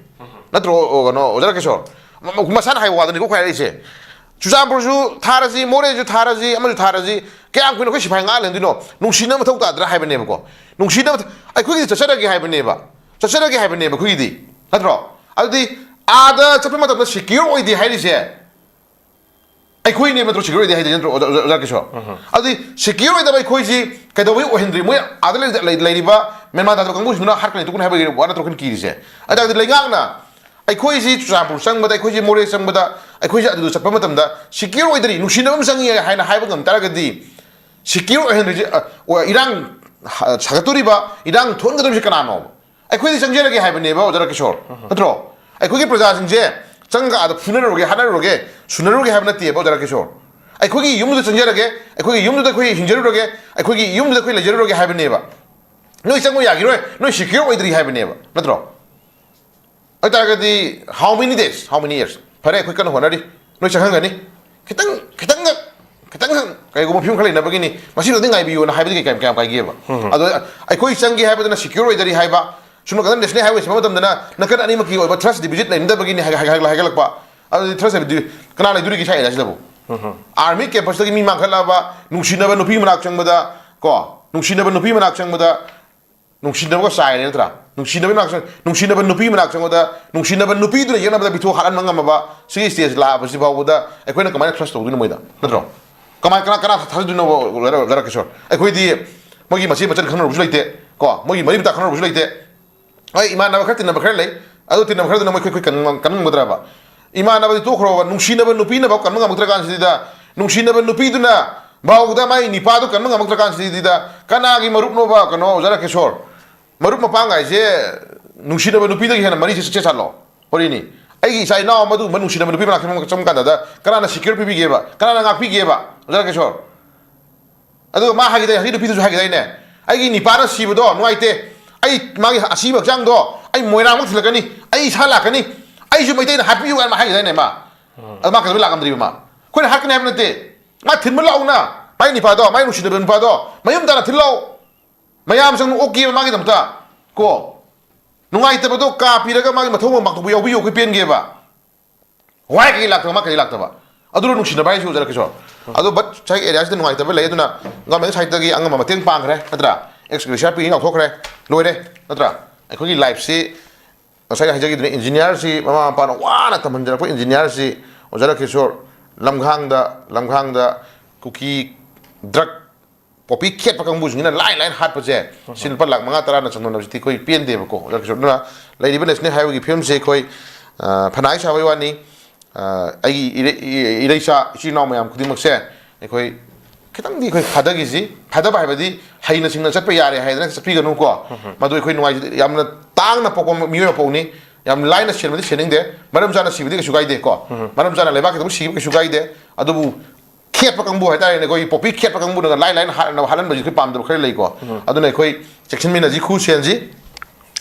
ꯅꯠꯇ꯭ꯔꯣ, ꯑꯣ, ꯀꯩꯅꯣ, ꯑꯣꯖꯥ ꯔꯥꯀꯦꯁꯣꯔ? ꯃ-, ꯃ-, ꯃꯁꯥꯅ ꯍꯥꯏꯕ ꯋꯥꯗꯨꯅꯤꯀꯣ ꯑꯩꯈꯣꯏ ꯍꯥꯏꯔꯛꯏꯁꯦ꯫ ꯆꯨꯔꯆꯥꯟꯄꯨꯔꯁꯨ ꯊꯥꯔꯁꯤ, ꯃꯣꯔꯦꯁꯨ ꯊꯥꯔꯁꯤ, ꯑꯃꯁꯨ ꯊꯥꯔꯁꯤ, ꯀꯌꯥꯝ ꯀꯨꯏꯅ ꯑꯩꯈꯣꯏ ꯁꯤꯐꯥꯏ ꯉꯥꯛ ꯂꯩꯍꯟꯗꯣꯏꯅꯣ? ꯅꯨꯡꯁꯤꯅꯕ ꯃꯊꯧ ꯇꯥꯗ꯭ꯔꯥ ꯍꯥꯏꯕꯅꯦꯕꯀꯣ꯫ ꯅꯨꯡꯁꯤꯅꯕ ꯊ-, ꯑꯩꯈꯣꯏꯒꯤꯗꯤ ꯆꯠꯆꯔꯒꯦ ꯍꯥꯏꯕꯅꯦꯕ꯫ ꯆꯠꯆꯔꯒꯦ ꯍꯥꯏꯕꯅꯦꯕ ꯑꯩꯈꯣꯏꯒꯤꯗꯤ꯫ ꯅꯠꯇ꯭ꯔꯣ? ꯑꯗꯨꯗꯤ ꯑꯥꯗ ꯆꯠꯄ ꯃꯇꯝꯗ ꯁꯦꯀ꯭ꯌꯣꯔ ꯑꯣꯏꯗꯦ ꯍꯥꯏꯔꯤꯁꯦ ꯑꯩꯈꯣꯏꯅꯦꯕ ꯅꯠꯇ꯭ꯔꯣ, ꯁꯦꯀ꯭ꯌꯣꯔ ꯑꯣꯏꯗꯦ ꯍꯥꯏꯗꯤ ꯅꯠꯇ꯭ꯔꯣ, ꯑꯣꯖꯥ, ꯑꯣꯖꯥ ꯀꯤꯁꯣꯔ? ꯑꯗꯨꯗꯤ ꯁꯦꯀ꯭ꯌꯣꯔ ꯑꯣꯏꯗꯕ ꯑꯩꯈꯣꯏꯁꯤ ꯀꯩꯗꯧꯕꯩ ꯑꯣꯏꯍꯟꯗ꯭ꯔꯤ? ꯃꯣꯏ ꯑꯥꯗ ꯂꯩ-, ꯂꯩ-, ꯂꯩꯔꯤꯕ ꯃꯦꯟꯃꯥꯟ ꯇꯥꯗꯕ ꯀꯥꯡꯕꯨꯁꯤꯡꯗꯨꯅ ꯍꯥꯠꯀꯅꯤ ꯇꯨꯀꯅꯤ ꯍꯥꯏꯕꯒꯤ ꯋꯥ ꯅꯠꯇ꯭ꯔꯣ ꯑꯩꯈꯣꯏꯅ ꯀꯤꯔꯤꯁꯦ? ꯑꯗꯨ ꯇꯥꯔꯗꯤ ꯂꯩꯉꯥꯛꯅ ꯑꯩꯈꯣꯏꯁꯤ ꯆꯨꯔꯆꯥꯟꯄꯨꯔ ꯆꯪꯕꯗ, ꯑꯩꯈꯣꯏꯁꯤ ꯃꯣꯔꯦ ꯆꯪꯕꯗ, ꯑꯩꯈꯣꯏꯁꯤ ꯑꯗꯨꯗ ꯆꯠꯄ ꯃꯇꯝꯗ ꯁꯦꯀ꯭ꯌꯣꯔ ꯑꯣꯏꯗ꯭ꯔꯤ, ꯅꯨꯡꯁꯤꯅꯕ ꯑꯃ ꯆꯪꯉꯤ ꯍꯥꯏꯅ ꯍꯥꯏꯕ ꯉꯝ ꯇꯥꯔꯒꯗꯤ, ꯁꯦꯀ꯭ꯌꯣꯔ ꯑꯣꯏꯍꯟꯗ꯭ꯔꯤꯁꯦ, ꯑ, ꯑꯣ, ꯏꯔꯥꯡ, ꯑ, ꯁꯥꯒꯠꯇꯣꯔꯤꯕ, ꯏꯔꯥꯡ ꯊꯣꯛꯍꯟꯒꯗꯧꯔꯤꯁꯦ ꯀꯅꯥꯅꯣꯕ? ꯑꯩꯈꯣꯏꯗꯤ ꯆꯪꯖꯔꯒꯦ ꯍꯥꯏꯕꯅꯦꯕ, ꯑꯣꯖꯥ ꯔꯥꯀꯦꯁꯣꯔ, ꯅꯠꯇ꯭ꯔꯣ? ꯑꯩꯈꯣꯏꯒꯤ ꯄ꯭ꯔꯖꯥꯁꯤꯡꯁꯦ ꯆꯪꯉꯒ ꯑꯥꯗ ꯐꯨꯅꯔꯨꯔꯒꯦ, ꯍꯥꯠꯅꯔꯨꯔꯒꯦ, ꯁꯨꯅꯔꯨꯔꯒꯦ ꯍꯥꯏꯕ ꯅꯠꯇꯦꯕ, ꯑꯣꯖꯥ ꯔꯥꯀꯦꯁꯣꯔ꯫ ꯑꯩꯈꯣꯏꯒꯤ ꯌꯨꯝꯗꯨꯗ ꯆꯪꯖꯔꯒꯦ, ꯑꯩꯈꯣꯏꯒꯤ ꯌꯨꯝꯗꯨꯗ ꯑꯩꯈꯣꯏ ꯍꯤꯡꯖꯔꯨꯔꯒꯦ, ꯑꯩꯈꯣꯏꯒꯤ ꯌꯨꯝꯗꯨꯗ ꯑꯩꯈꯣꯏ ꯂꯩꯖꯔꯨꯔꯒꯦ ꯍꯥꯏꯕꯅꯦꯕ꯫ ꯅꯣꯏ ꯆꯪꯕ ꯌꯥꯈꯤꯔꯣꯏ, ꯅꯣꯏ ꯁꯦꯀ꯭ꯌꯣꯔ ꯑꯣꯏꯗ꯭ꯔꯤ ꯍꯥꯏꯕꯅꯦꯕ, ꯅꯠꯇ꯭ꯔꯣ? ꯑꯗꯨ ꯇꯥꯔꯒꯗꯤ, how many days, how many years? ꯐꯔꯦ, ꯑꯩꯈꯣꯏ ꯀꯟꯅ ꯍꯣꯠꯅꯔꯤ, ꯅꯣꯏ ꯆꯪꯍꯟꯒꯅꯤ꯫ ꯈꯤꯇꯪ, ꯈꯤꯇꯪꯒ, ꯈꯤꯇꯪꯒ ꯀꯩꯒꯨꯝꯕ ꯐꯤꯕꯝ ꯈꯔ ꯂꯩꯅꯕꯒꯤꯅꯤ, ꯃꯁꯤꯗꯗꯤ ꯉꯥꯏꯕꯤꯌꯨꯅ ꯍꯥꯏꯕꯗꯤ ꯀꯩ, ꯀꯌꯥꯝ, ꯀꯌꯥꯝ ꯀꯥꯏꯒꯦꯕ? ꯑꯗꯣ ꯑꯩꯈꯣꯏ ꯆꯪꯒꯦ ꯍꯥꯏꯕꯗꯨꯅ ꯁꯦꯀ꯭ꯌꯣꯔ ꯑꯣꯏꯗꯔꯤ ꯍꯥꯏꯕ, ꯁꯣꯝ ꯅꯥꯀꯟꯗ ꯅꯦꯁꯅꯦꯜ ꯍꯥꯏꯋꯦ ꯁꯦꯝꯕ ꯃꯇꯝꯗꯅ ꯅꯥꯀꯟ ꯑꯅꯤꯃꯛꯀꯤ ꯑꯣꯏꯕ ꯊ꯭ꯔꯁ ꯗꯤꯐꯤꯁꯤꯠ ꯂꯩꯅꯗꯕꯒꯤꯅꯤ ꯍꯥꯏ-, ꯍꯥꯏ-, ꯍꯥꯏ-, ꯍꯥꯏꯒꯠꯂꯛꯄ꯫ ꯑꯗꯨꯗꯤ ꯊ꯭ꯔꯁ ꯗꯤꯐꯤꯁꯤꯠ ꯀꯅꯥ ꯂꯩꯗꯣꯔꯤꯒꯦ ꯁ꯭ꯋꯥꯏ ꯑꯦꯔꯤꯌꯥꯁꯤꯗꯕꯨ? ꯑꯥꯔꯃꯤ ꯀꯦꯝꯄꯁꯇꯒꯤ ꯃꯤ ꯃꯥꯡꯈꯠꯂꯛꯑꯕ, ꯅꯨꯡꯁꯤꯅꯕ ꯅꯨꯄꯤ ꯃꯅꯥꯛ ꯆꯪꯕꯗ, ꯀꯣ, ꯅꯨꯡꯁꯤꯅꯕ ꯅꯨꯄꯤ ꯃꯅꯥꯛ ꯆꯪꯕꯗ ꯅꯨꯡꯁꯤꯅꯕꯒ ꯆꯥꯏꯔꯦ ꯅꯠꯇ꯭ꯔꯥ? ꯅꯨꯡꯁꯤꯅꯕ ꯃꯅꯥꯛ ꯆꯪ-, ꯅꯨꯡꯁꯤꯅꯕ ꯅꯨꯄꯤ ꯃꯅꯥꯛ ꯆꯪꯕꯗ, ꯅꯨꯡꯁꯤꯅꯕ ꯅꯨꯄꯤꯗꯨꯅ ꯌꯦꯛꯅꯕꯗ ꯕꯤꯊꯣ ꯍꯥꯠꯍꯟꯕ ꯉꯝꯃꯕ ꯁꯤꯒꯤ stage ꯂꯥꯛꯑꯕꯁꯤ ꯐꯥꯎꯕꯗ ꯑꯩꯈꯣꯏꯅ ꯀꯃꯥꯏꯅ trust ꯇꯧꯗꯣꯏꯅꯣ ꯃꯣꯏꯗ? ꯅꯠꯇ꯭ꯔꯣ? ꯀꯃꯥꯏ-, ꯀꯅꯥ, ꯀꯅꯥ ꯊꯥꯖꯗꯣꯏꯅꯣ? ꯂꯩꯔꯛꯀꯦ ꯁꯣꯔ꯫ ꯑꯩꯈꯣꯏꯗꯤ ꯃꯣꯏꯒꯤ ꯃꯆꯦ ꯃꯆꯟ ꯈꯪꯅꯔꯨꯕꯁꯨ ꯂꯩꯇꯦ, ꯀꯣ? ꯃꯣꯏꯒꯤ ꯃꯔꯤ ꯃꯇꯥ ꯈꯪꯅꯔꯨꯕꯁꯨ ꯂꯩꯇꯦ꯫ ꯍꯣꯏ, ꯏꯃꯥꯟꯅꯕ ꯈꯔ ꯇꯤꯟꯅꯕ ꯈꯔ ꯂꯩ, ꯑꯗꯨ ꯇꯤꯟꯅꯕ ꯈꯔꯗꯨꯅ ꯃꯣꯏ ꯑꯩꯈꯣꯏ, ꯑꯩꯈꯣꯏ ꯀꯟ-, ꯀꯟꯉꯝꯒꯗ꯭ꯔꯕ? ꯏꯃꯥꯟꯅꯕꯗꯤ ꯇꯣꯛꯈ꯭ꯔꯣꯕ, ꯅꯨꯡꯁꯤꯅꯕ ꯅꯨꯄꯤꯅꯐꯥꯎ ꯀꯟꯕ ꯉꯝꯃꯛꯇ꯭ꯔ ꯀꯥꯟꯁꯤꯗ, ꯅꯨꯡꯁꯤꯅꯕ ꯅꯨꯄꯤꯗꯨꯅ ꯐꯥꯎꯗ ꯃꯥꯏ ꯅꯤꯄꯥꯗꯨ ꯀꯟꯕ ꯉꯝꯃꯛꯇ꯭ꯔ ꯀꯥꯟꯁꯤꯗ, ꯀꯅꯥꯒꯤ ꯃꯔꯨꯞꯅꯣꯕ, ꯀꯩꯅꯣ, ꯑꯣꯖꯥ ꯔꯥꯀꯦꯁꯣꯔ? ꯃꯔꯨꯞ ꯃꯄꯥꯡ ꯍꯥꯏꯁꯦ ꯅꯨꯡꯁꯤꯅꯕ ꯅꯨꯄꯤꯗꯒꯤ ꯍꯦꯟꯅ ꯃꯔꯤꯁꯦ ꯆꯦꯠ ꯆꯥꯠꯂꯣ? ꯍꯣꯔꯦꯟꯅꯤ꯫ ꯑꯩꯒꯤ ꯏꯆꯥ ꯏꯅꯥꯎ ꯑꯃ ꯑꯗꯨꯒꯨꯝꯕ ꯅꯨꯡꯁꯤꯅꯕ ꯅꯨꯄꯤ ꯃꯅꯥꯛꯇ ꯆꯪꯕ ꯀꯥꯟꯗ ꯀꯅꯥꯅ secure ꯄꯤꯕꯤꯒꯦꯕ? ꯀꯅꯥꯅ ꯉꯥꯛꯄꯤꯒꯦꯕ? ꯑꯣꯖꯥ ꯔꯥꯀꯦꯁꯣꯔ? ꯑꯗꯨꯒ ꯃꯥ ꯍꯥꯏꯈꯤꯗꯥꯏ, ꯍꯧꯖꯤꯛ ꯅꯨꯄꯤꯗꯨꯁꯨ ꯍꯥꯏꯈꯤꯗꯥꯏꯅꯦ? "ꯑꯩꯒꯤ ꯅꯤꯄꯥꯅ ꯁꯤꯕꯗꯣ ꯅꯨꯡꯉꯥꯏꯇꯦ, ꯑꯩ ꯃꯥꯒꯤ ꯑꯁꯤꯕ ꯍꯛꯆꯥꯡꯗꯣ ꯑꯩ ꯃꯣꯏꯔꯥꯡꯃꯨꯛ ꯊꯤꯜꯂꯛꯀꯅꯤ, ꯑꯩ ꯏꯁꯥ ꯂꯥꯛꯀꯅꯤ, ꯑꯩꯁꯨ ꯃꯩꯇꯩꯅ ꯍꯥꯠꯄꯤꯌꯨ" ꯍꯥꯏꯅ ꯃꯥ ꯍꯥꯏꯈꯤꯗꯥꯏꯅꯦ ꯃꯥ? ꯑꯗꯨ ꯃꯥ ꯀꯩꯗꯧꯕꯩ ꯂꯥꯛꯂꯝꯗ꯭ꯔꯤꯕ ꯃꯥ? ꯑꯩꯈꯣꯏꯅ ꯍꯥꯠꯀꯅꯤ ꯍꯥꯏꯕ ꯅꯠꯇꯦ, ꯃꯥ ꯊꯤꯟꯕ ꯂꯥꯛꯎꯅ, ꯃꯥꯏ ꯅꯤꯄꯥꯗꯣ, ꯃꯥꯏ ꯅꯨꯡꯁꯤꯅꯕ ꯅꯨꯄꯥꯗꯣ ꯃꯌꯨꯝ ꯇꯥꯅ ꯊꯤꯜꯂꯛꯑꯣ, ꯃꯌꯥꯝ ꯆꯪ ꯑꯣꯛꯀꯦꯕ ꯃꯥꯒꯤꯗꯃꯛꯇ꯫ ꯀꯣ, ꯅꯨꯡꯉꯥꯏꯇꯕꯗꯣ ꯀꯥ ꯄꯤꯔꯒ ꯃꯥꯒꯤ ꯃꯊꯧ ꯃꯉꯝ ꯄꯥꯡꯊꯣꯛꯄ ꯌꯥꯎꯕꯤꯌꯨ, ꯑꯩꯈꯣꯏ ꯄꯦꯟꯒꯦꯕ꯫ ꯋꯥꯏ ꯀꯩꯀꯩ ꯂꯥꯛꯇꯕ, ꯃꯥ ꯀꯩꯀꯩ ꯂꯥꯛꯇꯕ? ꯑꯗꯨꯅ ꯅꯨꯡꯁꯤꯅꯕ ꯍꯥꯏꯁꯤ ꯑꯣꯖꯥ ꯔꯥꯀꯦꯁꯣꯔ꯫ ꯑꯗꯣ but ꯉꯁꯥꯏ area ꯁꯤꯗ ꯅꯨꯡꯉꯥꯏꯇꯕ ꯂꯩ, ꯑꯗꯨꯅ government side ꯇꯒꯤ ꯑꯉꯝꯕ ꯃꯇꯦꯡ ꯄꯥꯡꯈ꯭ꯔꯦ, ꯅꯠꯇ꯭ꯔꯥ? Ex gratia ꯄꯤꯅꯤ ꯂꯥꯎꯊꯣꯛꯈ꯭ꯔꯦ, ꯂꯣꯏꯔꯦ, ꯅꯠꯇ꯭ꯔꯥ? ꯑꯩꯈꯣꯏꯒꯤ life ꯁꯤ ꯉꯁꯥꯏ ꯍꯥꯏꯖꯈꯤꯗꯨꯅꯤ, engineer ꯁꯤ ꯃꯃꯥ ꯃꯄꯥꯅ ꯋꯥꯅ ꯇꯝꯍꯟꯖꯔꯛꯄ engineer ꯁꯤ ꯑꯣꯖꯥ ꯔꯥꯀꯦꯁꯣꯔ ꯂꯝꯈꯥꯡꯗ, ꯂꯝꯈꯥꯡꯗ ꯀꯨꯀꯤ drug poppy ꯈꯦꯠꯄ ꯀꯥꯡꯕꯨꯁꯤꯡꯁꯤꯅ ꯂꯥꯏ ꯂꯥꯏꯅ ꯍꯥꯠꯄꯁꯦ, ꯁꯤ ꯂꯨꯄꯥ ꯂꯥꯈ ꯃꯉꯥ ꯇꯔꯥꯅ ꯆꯟꯗꯣꯛꯅꯕꯁꯤꯗꯤ ꯑꯩꯈꯣꯏ ꯄꯦꯟꯗꯦꯕꯀꯣ, ꯑꯣꯖꯥ ꯔꯥꯀꯦꯁꯣꯔ꯫ ꯑꯗꯨꯅ ꯂꯩꯔꯤꯕ national highway ꯒꯤ ꯐꯤꯕꯝꯁꯦ ꯑꯩꯈꯣꯏ, ꯑ, ꯐꯅ ꯍꯥꯏ ꯁꯥꯕꯩ ꯋꯥꯅꯤ, ꯑ, ꯑꯩꯒꯤ ꯏꯔꯩ-, ꯏ-, ꯏꯔꯩꯆꯥ ꯏꯆꯤꯜ ꯏꯅꯥꯎ ꯃꯌꯥꯝ ꯈꯨꯗꯤꯡꯃꯛꯁꯦ ꯑꯩꯈꯣꯏ ꯈꯤꯇꯪꯗꯤ ꯑꯩꯈꯣꯏ ꯐꯥꯗꯈꯤꯁꯤ꯫ ꯐꯥꯗꯕ ꯍꯥꯏꯕꯗꯤ ꯍꯩꯅ ꯁꯤꯡꯅ ꯆꯠꯄ ꯌꯥꯔꯦ ꯍꯥꯏꯗꯅ ꯆꯠꯄꯤꯒꯅꯨꯀꯣ꯫ ꯃꯗꯨ ꯑꯩꯈꯣꯏ ꯅꯨꯡꯉꯥꯏꯖꯗꯦ꯫ ꯌꯥꯝꯅ ꯇꯥꯡꯅ ꯄꯣꯛꯄ ꯃꯤꯑꯣꯏ ꯃꯄꯣꯛꯅꯤ꯫ ꯌꯥꯝ ꯂꯥꯏꯅ ꯁꯦꯟꯕꯗꯤ ꯁꯦꯟꯅꯤꯡꯗꯦ꯫ ꯃꯔꯝ ꯆꯥꯅ ꯁꯤꯕꯗꯤ ꯀꯩꯁꯨ ꯀꯥꯏꯗꯦ ꯀꯣ꯫ ꯃꯔꯝ ꯆꯥꯅ ꯂꯩꯕꯥꯛ ꯈꯤꯇꯪ ꯁꯤꯕ ꯀꯩꯁꯨ ꯀꯥꯏꯗꯦ꯫ ꯑꯗꯨꯕꯨ ꯈꯦꯠꯄ ꯀꯥꯡꯕꯨ ꯍꯥꯏꯇꯥꯔꯦꯅꯦ, ꯑꯩꯈꯣꯏꯒꯤ poppy ꯈꯦꯠꯄ ꯀꯥꯡꯕꯨꯅꯒ ꯂꯥꯏ ꯂꯥꯏꯅ ꯍꯥꯠꯅꯕ, ꯍꯥꯠꯍꯟꯕꯁꯤ ꯑꯩꯈꯣꯏ ꯄꯥꯝꯗꯕ ꯈꯔ ꯂꯩꯀꯣ꯫ ꯑꯗꯨꯅ ꯑꯩꯈꯣꯏ ꯆꯦꯛꯁꯤꯟꯃꯤꯟꯅꯁꯤ, ꯈꯨ ꯁꯦꯟꯁꯤ꯫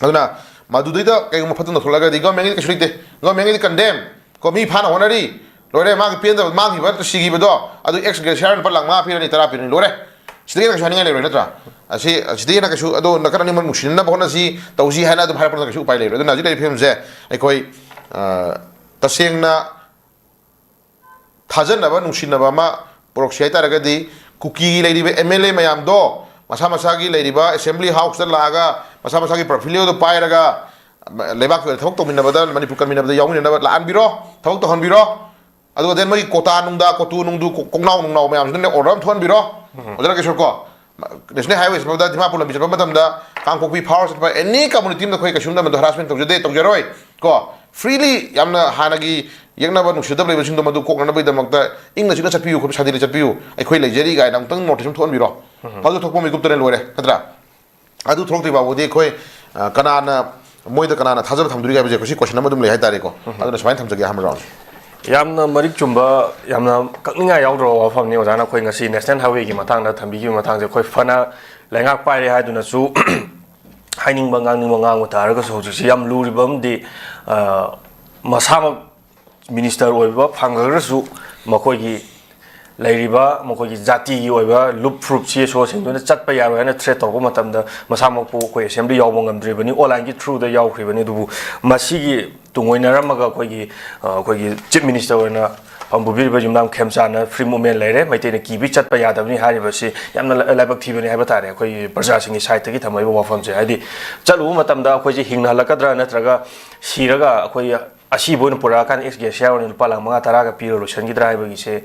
ꯑꯗꯨꯅ ꯃꯗꯨꯗꯩꯗ ꯀꯩꯒꯨꯝꯕ ꯐꯠꯇꯅ ꯊꯣꯛꯂꯛꯑꯒꯗꯤ government ꯀꯤꯗꯤ ꯀꯩꯁꯨ ꯂꯩꯇꯦ꯫ Government ꯀꯤꯗꯤ condemn ꯀꯣ, ꯃꯤ ꯐꯥꯅ ꯍꯣꯠꯅꯔꯤ, ꯂꯣꯏꯔꯦ, ꯃꯥꯒꯤ ꯄꯦꯟꯗꯕ ꯃꯥꯡꯈꯤꯕ ꯅꯠꯇ꯭ꯔ ꯁꯤꯈꯤꯕꯗꯣ, ꯑꯗꯨ ex gratia ꯂꯨꯄꯥ ꯂꯥꯈ ꯃꯉꯥ ꯄꯤꯔꯅꯤ, ꯇꯔꯥ ꯄꯤꯔꯅꯤ, ꯂꯣꯏꯔꯦ꯫ ꯁꯤꯗꯒꯤ ꯍꯦꯟꯅ ꯀꯩꯁꯨ ꯍꯥꯏꯅꯤꯡꯉꯥꯏ ꯂꯩꯔꯣꯏ, ꯅꯠꯇ꯭ꯔꯥ? ꯑꯁꯤ, ꯁꯤꯗꯒꯤ ꯍꯦꯟꯅ ꯀꯩꯁꯨ, ꯑꯗꯣ ꯅꯥꯀꯟ ꯑꯅꯤꯃꯛ ꯅꯨꯡꯁꯤꯅꯅꯕ ꯍꯣꯠꯅꯁꯤ, ꯇꯧꯁꯤ ꯍꯥꯏꯅ ꯑꯗꯨꯝ ꯍꯥꯏꯔꯛꯄꯗ ꯀꯩꯁꯨ ꯎꯄꯥꯏ ꯂꯩꯔꯣꯏ꯫ ꯑꯗꯨꯅ ꯍꯧꯖꯤꯛ ꯂꯩꯔꯤꯕ ꯐꯤꯕꯝꯁꯦ ꯑꯩꯈꯣꯏ, ꯑ, ꯇꯁꯦꯡꯅ ꯊꯥꯖꯅꯕ, ꯅꯨꯡꯁꯤꯅꯕ ꯑꯃ ꯄꯨꯔꯛꯁꯤ ꯍꯥꯏꯇꯥꯔꯒꯗꯤ, ꯀꯨꯀꯤꯒꯤ ꯂꯩꯔꯤꯕ MLA ꯃꯌꯥꯝꯗꯣ ꯃꯁꯥ ꯃꯁꯥꯒꯤ ꯂꯩꯔꯤꯕ assembly houseꯇ ꯂꯥꯛꯑꯒ ꯃꯁꯥ ꯃꯁꯥꯒꯤ portfolioꯗꯣ ꯄꯥꯏꯔꯒ ꯂꯩꯕꯥꯛꯀꯤ ꯑꯣꯏꯅ ꯊꯕꯛ ꯇꯧꯃꯤꯟꯅꯕꯗ, ꯃꯅꯤꯄꯨꯔ ꯀꯟꯃꯤꯟꯅꯕꯗ ꯌꯥꯎꯃꯤꯟꯅꯅꯕ ꯂꯥꯛꯍꯟꯕꯤꯔꯣ, ꯊꯕꯛ ꯇꯧꯍꯟꯕꯤꯔꯣ꯫ ꯑꯗꯨꯒ then ꯃꯣꯏꯒꯤ ꯀꯣꯇꯥ ꯅꯨꯡꯗ, ꯀꯣꯇꯨ ꯅꯨꯡꯗꯨ, ꯀꯣ-, ꯀꯣꯡꯅꯥꯎ ꯅꯨꯡꯅꯥꯎ ꯃꯌꯥꯝꯁꯤꯅꯅꯦ order ꯑꯃ ꯊꯣꯛꯍꯟꯕꯤꯔꯣ꯫ ꯑꯣꯖꯥ ꯔꯥꯀꯦꯁꯣꯔ ꯀꯣ, National Highway ꯆꯠꯄꯗ, ꯗꯤꯃꯥꯄꯨꯔ ꯂꯝꯕꯤ ꯆꯠꯄ ꯃꯇꯝꯗ, ꯀꯥꯡꯄꯣꯛꯄꯤ ꯐꯥꯎꯔ ꯆꯠꯄ any community ꯑꯃꯗ ꯑꯩꯈꯣꯏ ꯀꯩꯁꯨꯝꯗ ꯃꯗꯨ harassment ꯇꯧꯖꯗꯦ, ꯇꯧꯖꯔꯣꯏ ꯀꯣ꯫ Freely ꯌꯥꯝꯅ ꯍꯥꯟꯅꯒꯤ ꯌꯦꯛꯅꯕ ꯅꯨꯡꯁꯤꯅꯗꯕ ꯂꯩꯕꯁꯤꯡꯗꯣ ꯃꯗꯨ ꯀꯣꯛꯅꯅꯕꯒꯤꯗꯃꯛꯇ ꯏꯪꯅ ꯆꯤꯛꯅ ꯆꯠꯄꯤꯌꯨ, ꯁꯥꯟꯇꯤꯗ ꯆꯠꯄꯤꯌꯨ, ꯑꯩꯈꯣꯏ ꯂꯩꯖꯔꯤ ꯀꯥꯏꯅ ꯑꯃꯨꯛꯇꯪ notice ꯑꯃ ꯊꯣꯛꯍꯟꯕꯤꯔꯣ꯫ ꯐꯥꯎꯗ ꯊꯣꯛꯄ ꯃꯤꯀꯨꯞꯇꯅ ꯂꯣꯏꯔꯦ, ꯅꯠꯇ꯭ꯔꯥ? ꯑꯗꯨ ꯊꯣꯛꯂꯛꯇ꯭ꯔꯤ ꯐꯥꯎꯕꯗꯤ ꯑꯩꯈꯣꯏ, ꯑ, ꯀꯅꯥꯅ, ꯃꯣꯏꯗ ꯀꯅꯥꯅ ꯊꯥꯖꯕ ꯊꯝꯗꯣꯔꯤꯒꯦ ꯍꯥꯏꯕꯁꯦ ꯑꯩꯈꯣꯏ ꯁꯤ question ꯑꯃ ꯑꯗꯨꯝ ꯂꯩ ꯍꯥꯏꯇꯥꯔꯦꯀꯣ꯫ ꯑꯗꯨꯅ ꯁꯨꯃꯥꯏꯅ ꯊꯝꯖꯒꯦ, ꯑꯍꯥꯟꯕ round꯫ ꯌꯥꯝꯅ ꯃꯔꯤꯛ ꯆꯨꯝꯕ, ꯌꯥꯝꯅ ꯀꯛꯅꯤꯡꯉꯥꯏ ꯌꯥꯎꯗ꯭ꯔꯕ ꯋꯥꯐꯝꯅꯤ ꯑꯣꯖꯥꯅ ꯑꯩꯈꯣꯏ ꯉꯁꯤ National Highwayꯒꯤ ꯃꯇꯥꯡꯗ ꯊꯝꯕꯤꯈꯤꯕ ꯃꯇꯥꯡꯁꯦ꯫ ꯑꯩꯈꯣꯏ ꯐꯅ ꯂꯩꯉꯥꯛ ꯄꯥꯏꯔꯦ ꯍꯥꯏꯗꯨꯅꯁꯨ ꯍꯥꯏꯅꯤꯡꯕ ꯉꯥꯡꯅꯤꯡꯕ ꯉꯥꯡꯕ ꯇꯥꯔꯒꯁꯨ, ꯍꯧꯖꯤꯛꯁꯤ ꯌꯥꯝ ꯂꯨꯔꯤꯕ ꯑꯃꯗꯤ, ꯑ, ꯃꯁꯥꯃꯛ minister ꯑꯣꯏꯕ ꯐꯪꯈ꯭ꯔꯒꯁꯨ, ꯃꯈꯣꯏꯒꯤ ꯂꯩꯔꯤꯕ ꯃꯈꯣꯏꯒꯤ ꯖꯥꯇꯤꯒꯤ ꯑꯣꯏꯕ ꯂꯨꯞ ꯐꯨꯔꯨꯞ, ꯁꯤ ꯁꯣꯁꯤꯡꯗꯨꯅ ꯆꯠꯄ ꯌꯥꯔꯣꯏ ꯍꯥꯏꯅ threat ꯇꯧꯔꯛꯄ ꯃꯇꯝꯗ, ꯃꯁꯥꯃꯛꯄꯨ ꯑꯩꯈꯣꯏ assembly ꯌꯥꯎꯕ ꯉꯝꯗ꯭ꯔꯤꯕꯅꯤ, onlineꯒꯤ throughꯗ ꯌꯥꯎꯈ꯭ꯔꯤꯕꯅꯤ꯫ ꯑꯗꯨꯕꯨ ꯃꯁꯤꯒꯤ ꯇꯨꯡꯑꯣꯏꯅꯔꯝꯃꯒ ꯑꯩꯈꯣꯏꯒꯤ, ꯑ, ꯑꯩꯈꯣꯏꯒꯤ chief minister ꯑꯣꯏꯅ ꯐꯝꯕꯨꯕꯤꯔꯤꯕ ꯌꯨꯝꯅꯥꯝ ꯈꯦꯝꯆꯥꯟꯅ free movement ꯂꯩꯔꯦ, ꯃꯩꯇꯩꯅ ꯀꯤꯕꯤ ꯆꯠꯄ ꯌꯥꯗꯕꯅꯤ ꯍꯥꯏꯔꯤꯕꯁꯤ ꯌꯥꯝꯅ ꯂꯥꯏ-, ꯂꯥꯏꯕꯛ ꯊꯤꯕꯅꯤ ꯍꯥꯏꯕ ꯇꯥꯔꯦ꯫ ꯑꯩꯈꯣꯏꯒꯤ ꯄ꯭ꯔꯖꯥꯁꯤꯡꯒꯤ sideꯇꯒꯤ ꯊꯝꯃꯛꯏꯕ ꯋꯥꯐꯝꯁꯦ, ꯍꯥꯏꯗꯤ ꯆꯠꯂꯨꯕ ꯃꯇꯝꯗ ꯑꯩꯈꯣꯏꯁꯦ ꯍꯤꯡꯅ ꯍꯜꯂꯛꯀꯗ꯭ꯔꯥ ꯅꯠꯇ꯭ꯔꯒ ꯁꯤꯔꯒ ꯑꯩꯈꯣꯏ ꯑꯁꯤꯕ ꯑꯣꯏꯅ ꯄꯨꯔꯛꯑꯀꯥꯟꯗ ex gratia ꯑꯣꯏꯅ ꯂꯨꯄꯥ ꯂꯥꯈ ꯃꯉꯥ ꯇꯔꯥꯒ ꯄꯤꯔ ꯂꯣꯏꯁꯤꯟꯈꯤꯗ꯭ꯔꯥ ꯍꯥꯏꯕꯒꯤꯁꯦ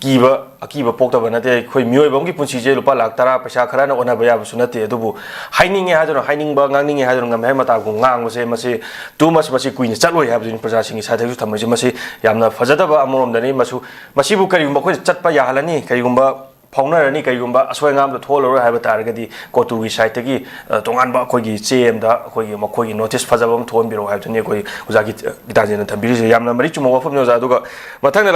ꯀꯤꯕ, ꯑꯀꯤꯕ ꯄꯣꯛꯇꯕ ꯅꯠꯇꯦ꯫ ꯑꯩꯈꯣꯏ ꯃꯤꯑꯣꯏꯕ ꯑꯃꯒꯤ ꯄꯨꯟꯁꯤꯁꯦ ꯂꯨꯄꯥ ꯂꯥꯈ ꯇꯔꯥ ꯄꯩꯁꯥ ꯈꯔꯅ ꯑꯣꯟꯅꯕ ꯌꯥꯕꯁꯨ ꯅꯠꯇꯦ꯫ ꯑꯗꯨꯕꯨ ꯍꯥꯏꯅꯤꯡꯉꯦ ꯍꯥꯏꯗꯨꯅ, ꯍꯥꯏꯅꯤꯡꯕ ꯉꯥꯡꯅꯤꯡꯉꯦ ꯍꯥꯏꯗꯨꯅ ꯉꯝꯃꯦ ꯍꯥꯏ ꯃꯇꯥꯒꯨꯝ ꯉꯥꯡꯕꯁꯦ, ꯃꯁꯤ too much, ꯃꯁꯤ ꯀꯨꯏꯅ ꯆꯠꯂꯣꯏ ꯍꯥꯏꯕꯗꯨꯅꯤ ꯄ꯭ꯔꯖꯥꯁꯤꯡꯒꯤ sideꯇꯁꯨ ꯊꯝꯃꯛꯏꯁꯦ꯫ ꯃꯁꯤ ꯌꯥꯝꯅ ꯐꯖꯗꯕ ꯑꯃꯔꯣꯝꯗꯅꯤ꯫ ꯃꯁꯨ-, ꯃꯁꯤꯕꯨ ꯀꯔꯤꯒꯨꯝꯕ ꯑꯩꯈꯣꯏꯅ ꯆꯠꯄ ꯌꯥꯍꯜꯂꯅꯤ, ꯀꯔꯤꯒꯨꯝꯕ ꯐꯥꯎꯅꯔꯅꯤ, ꯀꯔꯤꯒꯨꯝꯕ ꯑꯁꯣꯏ ꯑꯉꯥꯝꯗ ꯊꯣꯛꯍꯜꯂꯔꯣꯏ ꯍꯥꯏꯕ ꯇꯥꯔꯒꯗꯤ, ꯀꯣꯇꯨꯒꯤ sideꯇꯒꯤ, ꯑ, ꯇꯣꯉꯥꯟꯕ ꯑꯩꯈꯣꯏꯒꯤ ꯆꯦ ꯑꯃꯗ ꯑꯩꯈꯣꯏꯒꯤ ꯃꯈꯣꯏꯒꯤ notice ꯐꯖꯕ ꯑꯃ ꯊꯣꯛꯍꯟꯕꯤꯔꯛꯑꯣ ꯍꯥꯏꯕꯗꯨꯅꯤ ꯑꯩꯈꯣꯏ ꯑꯣꯖꯥ ꯒꯤꯇꯥꯟꯖꯦꯟꯅ ꯊꯝꯕꯤꯔꯤꯁꯦ꯫ ꯌꯥꯝꯅ ꯃꯔꯤꯛ ꯆꯨꯝꯕ ꯋꯥꯐꯝꯅꯤ ꯑꯣꯖꯥ꯫ ꯑꯗꯨꯒ ꯃꯊꯪꯗ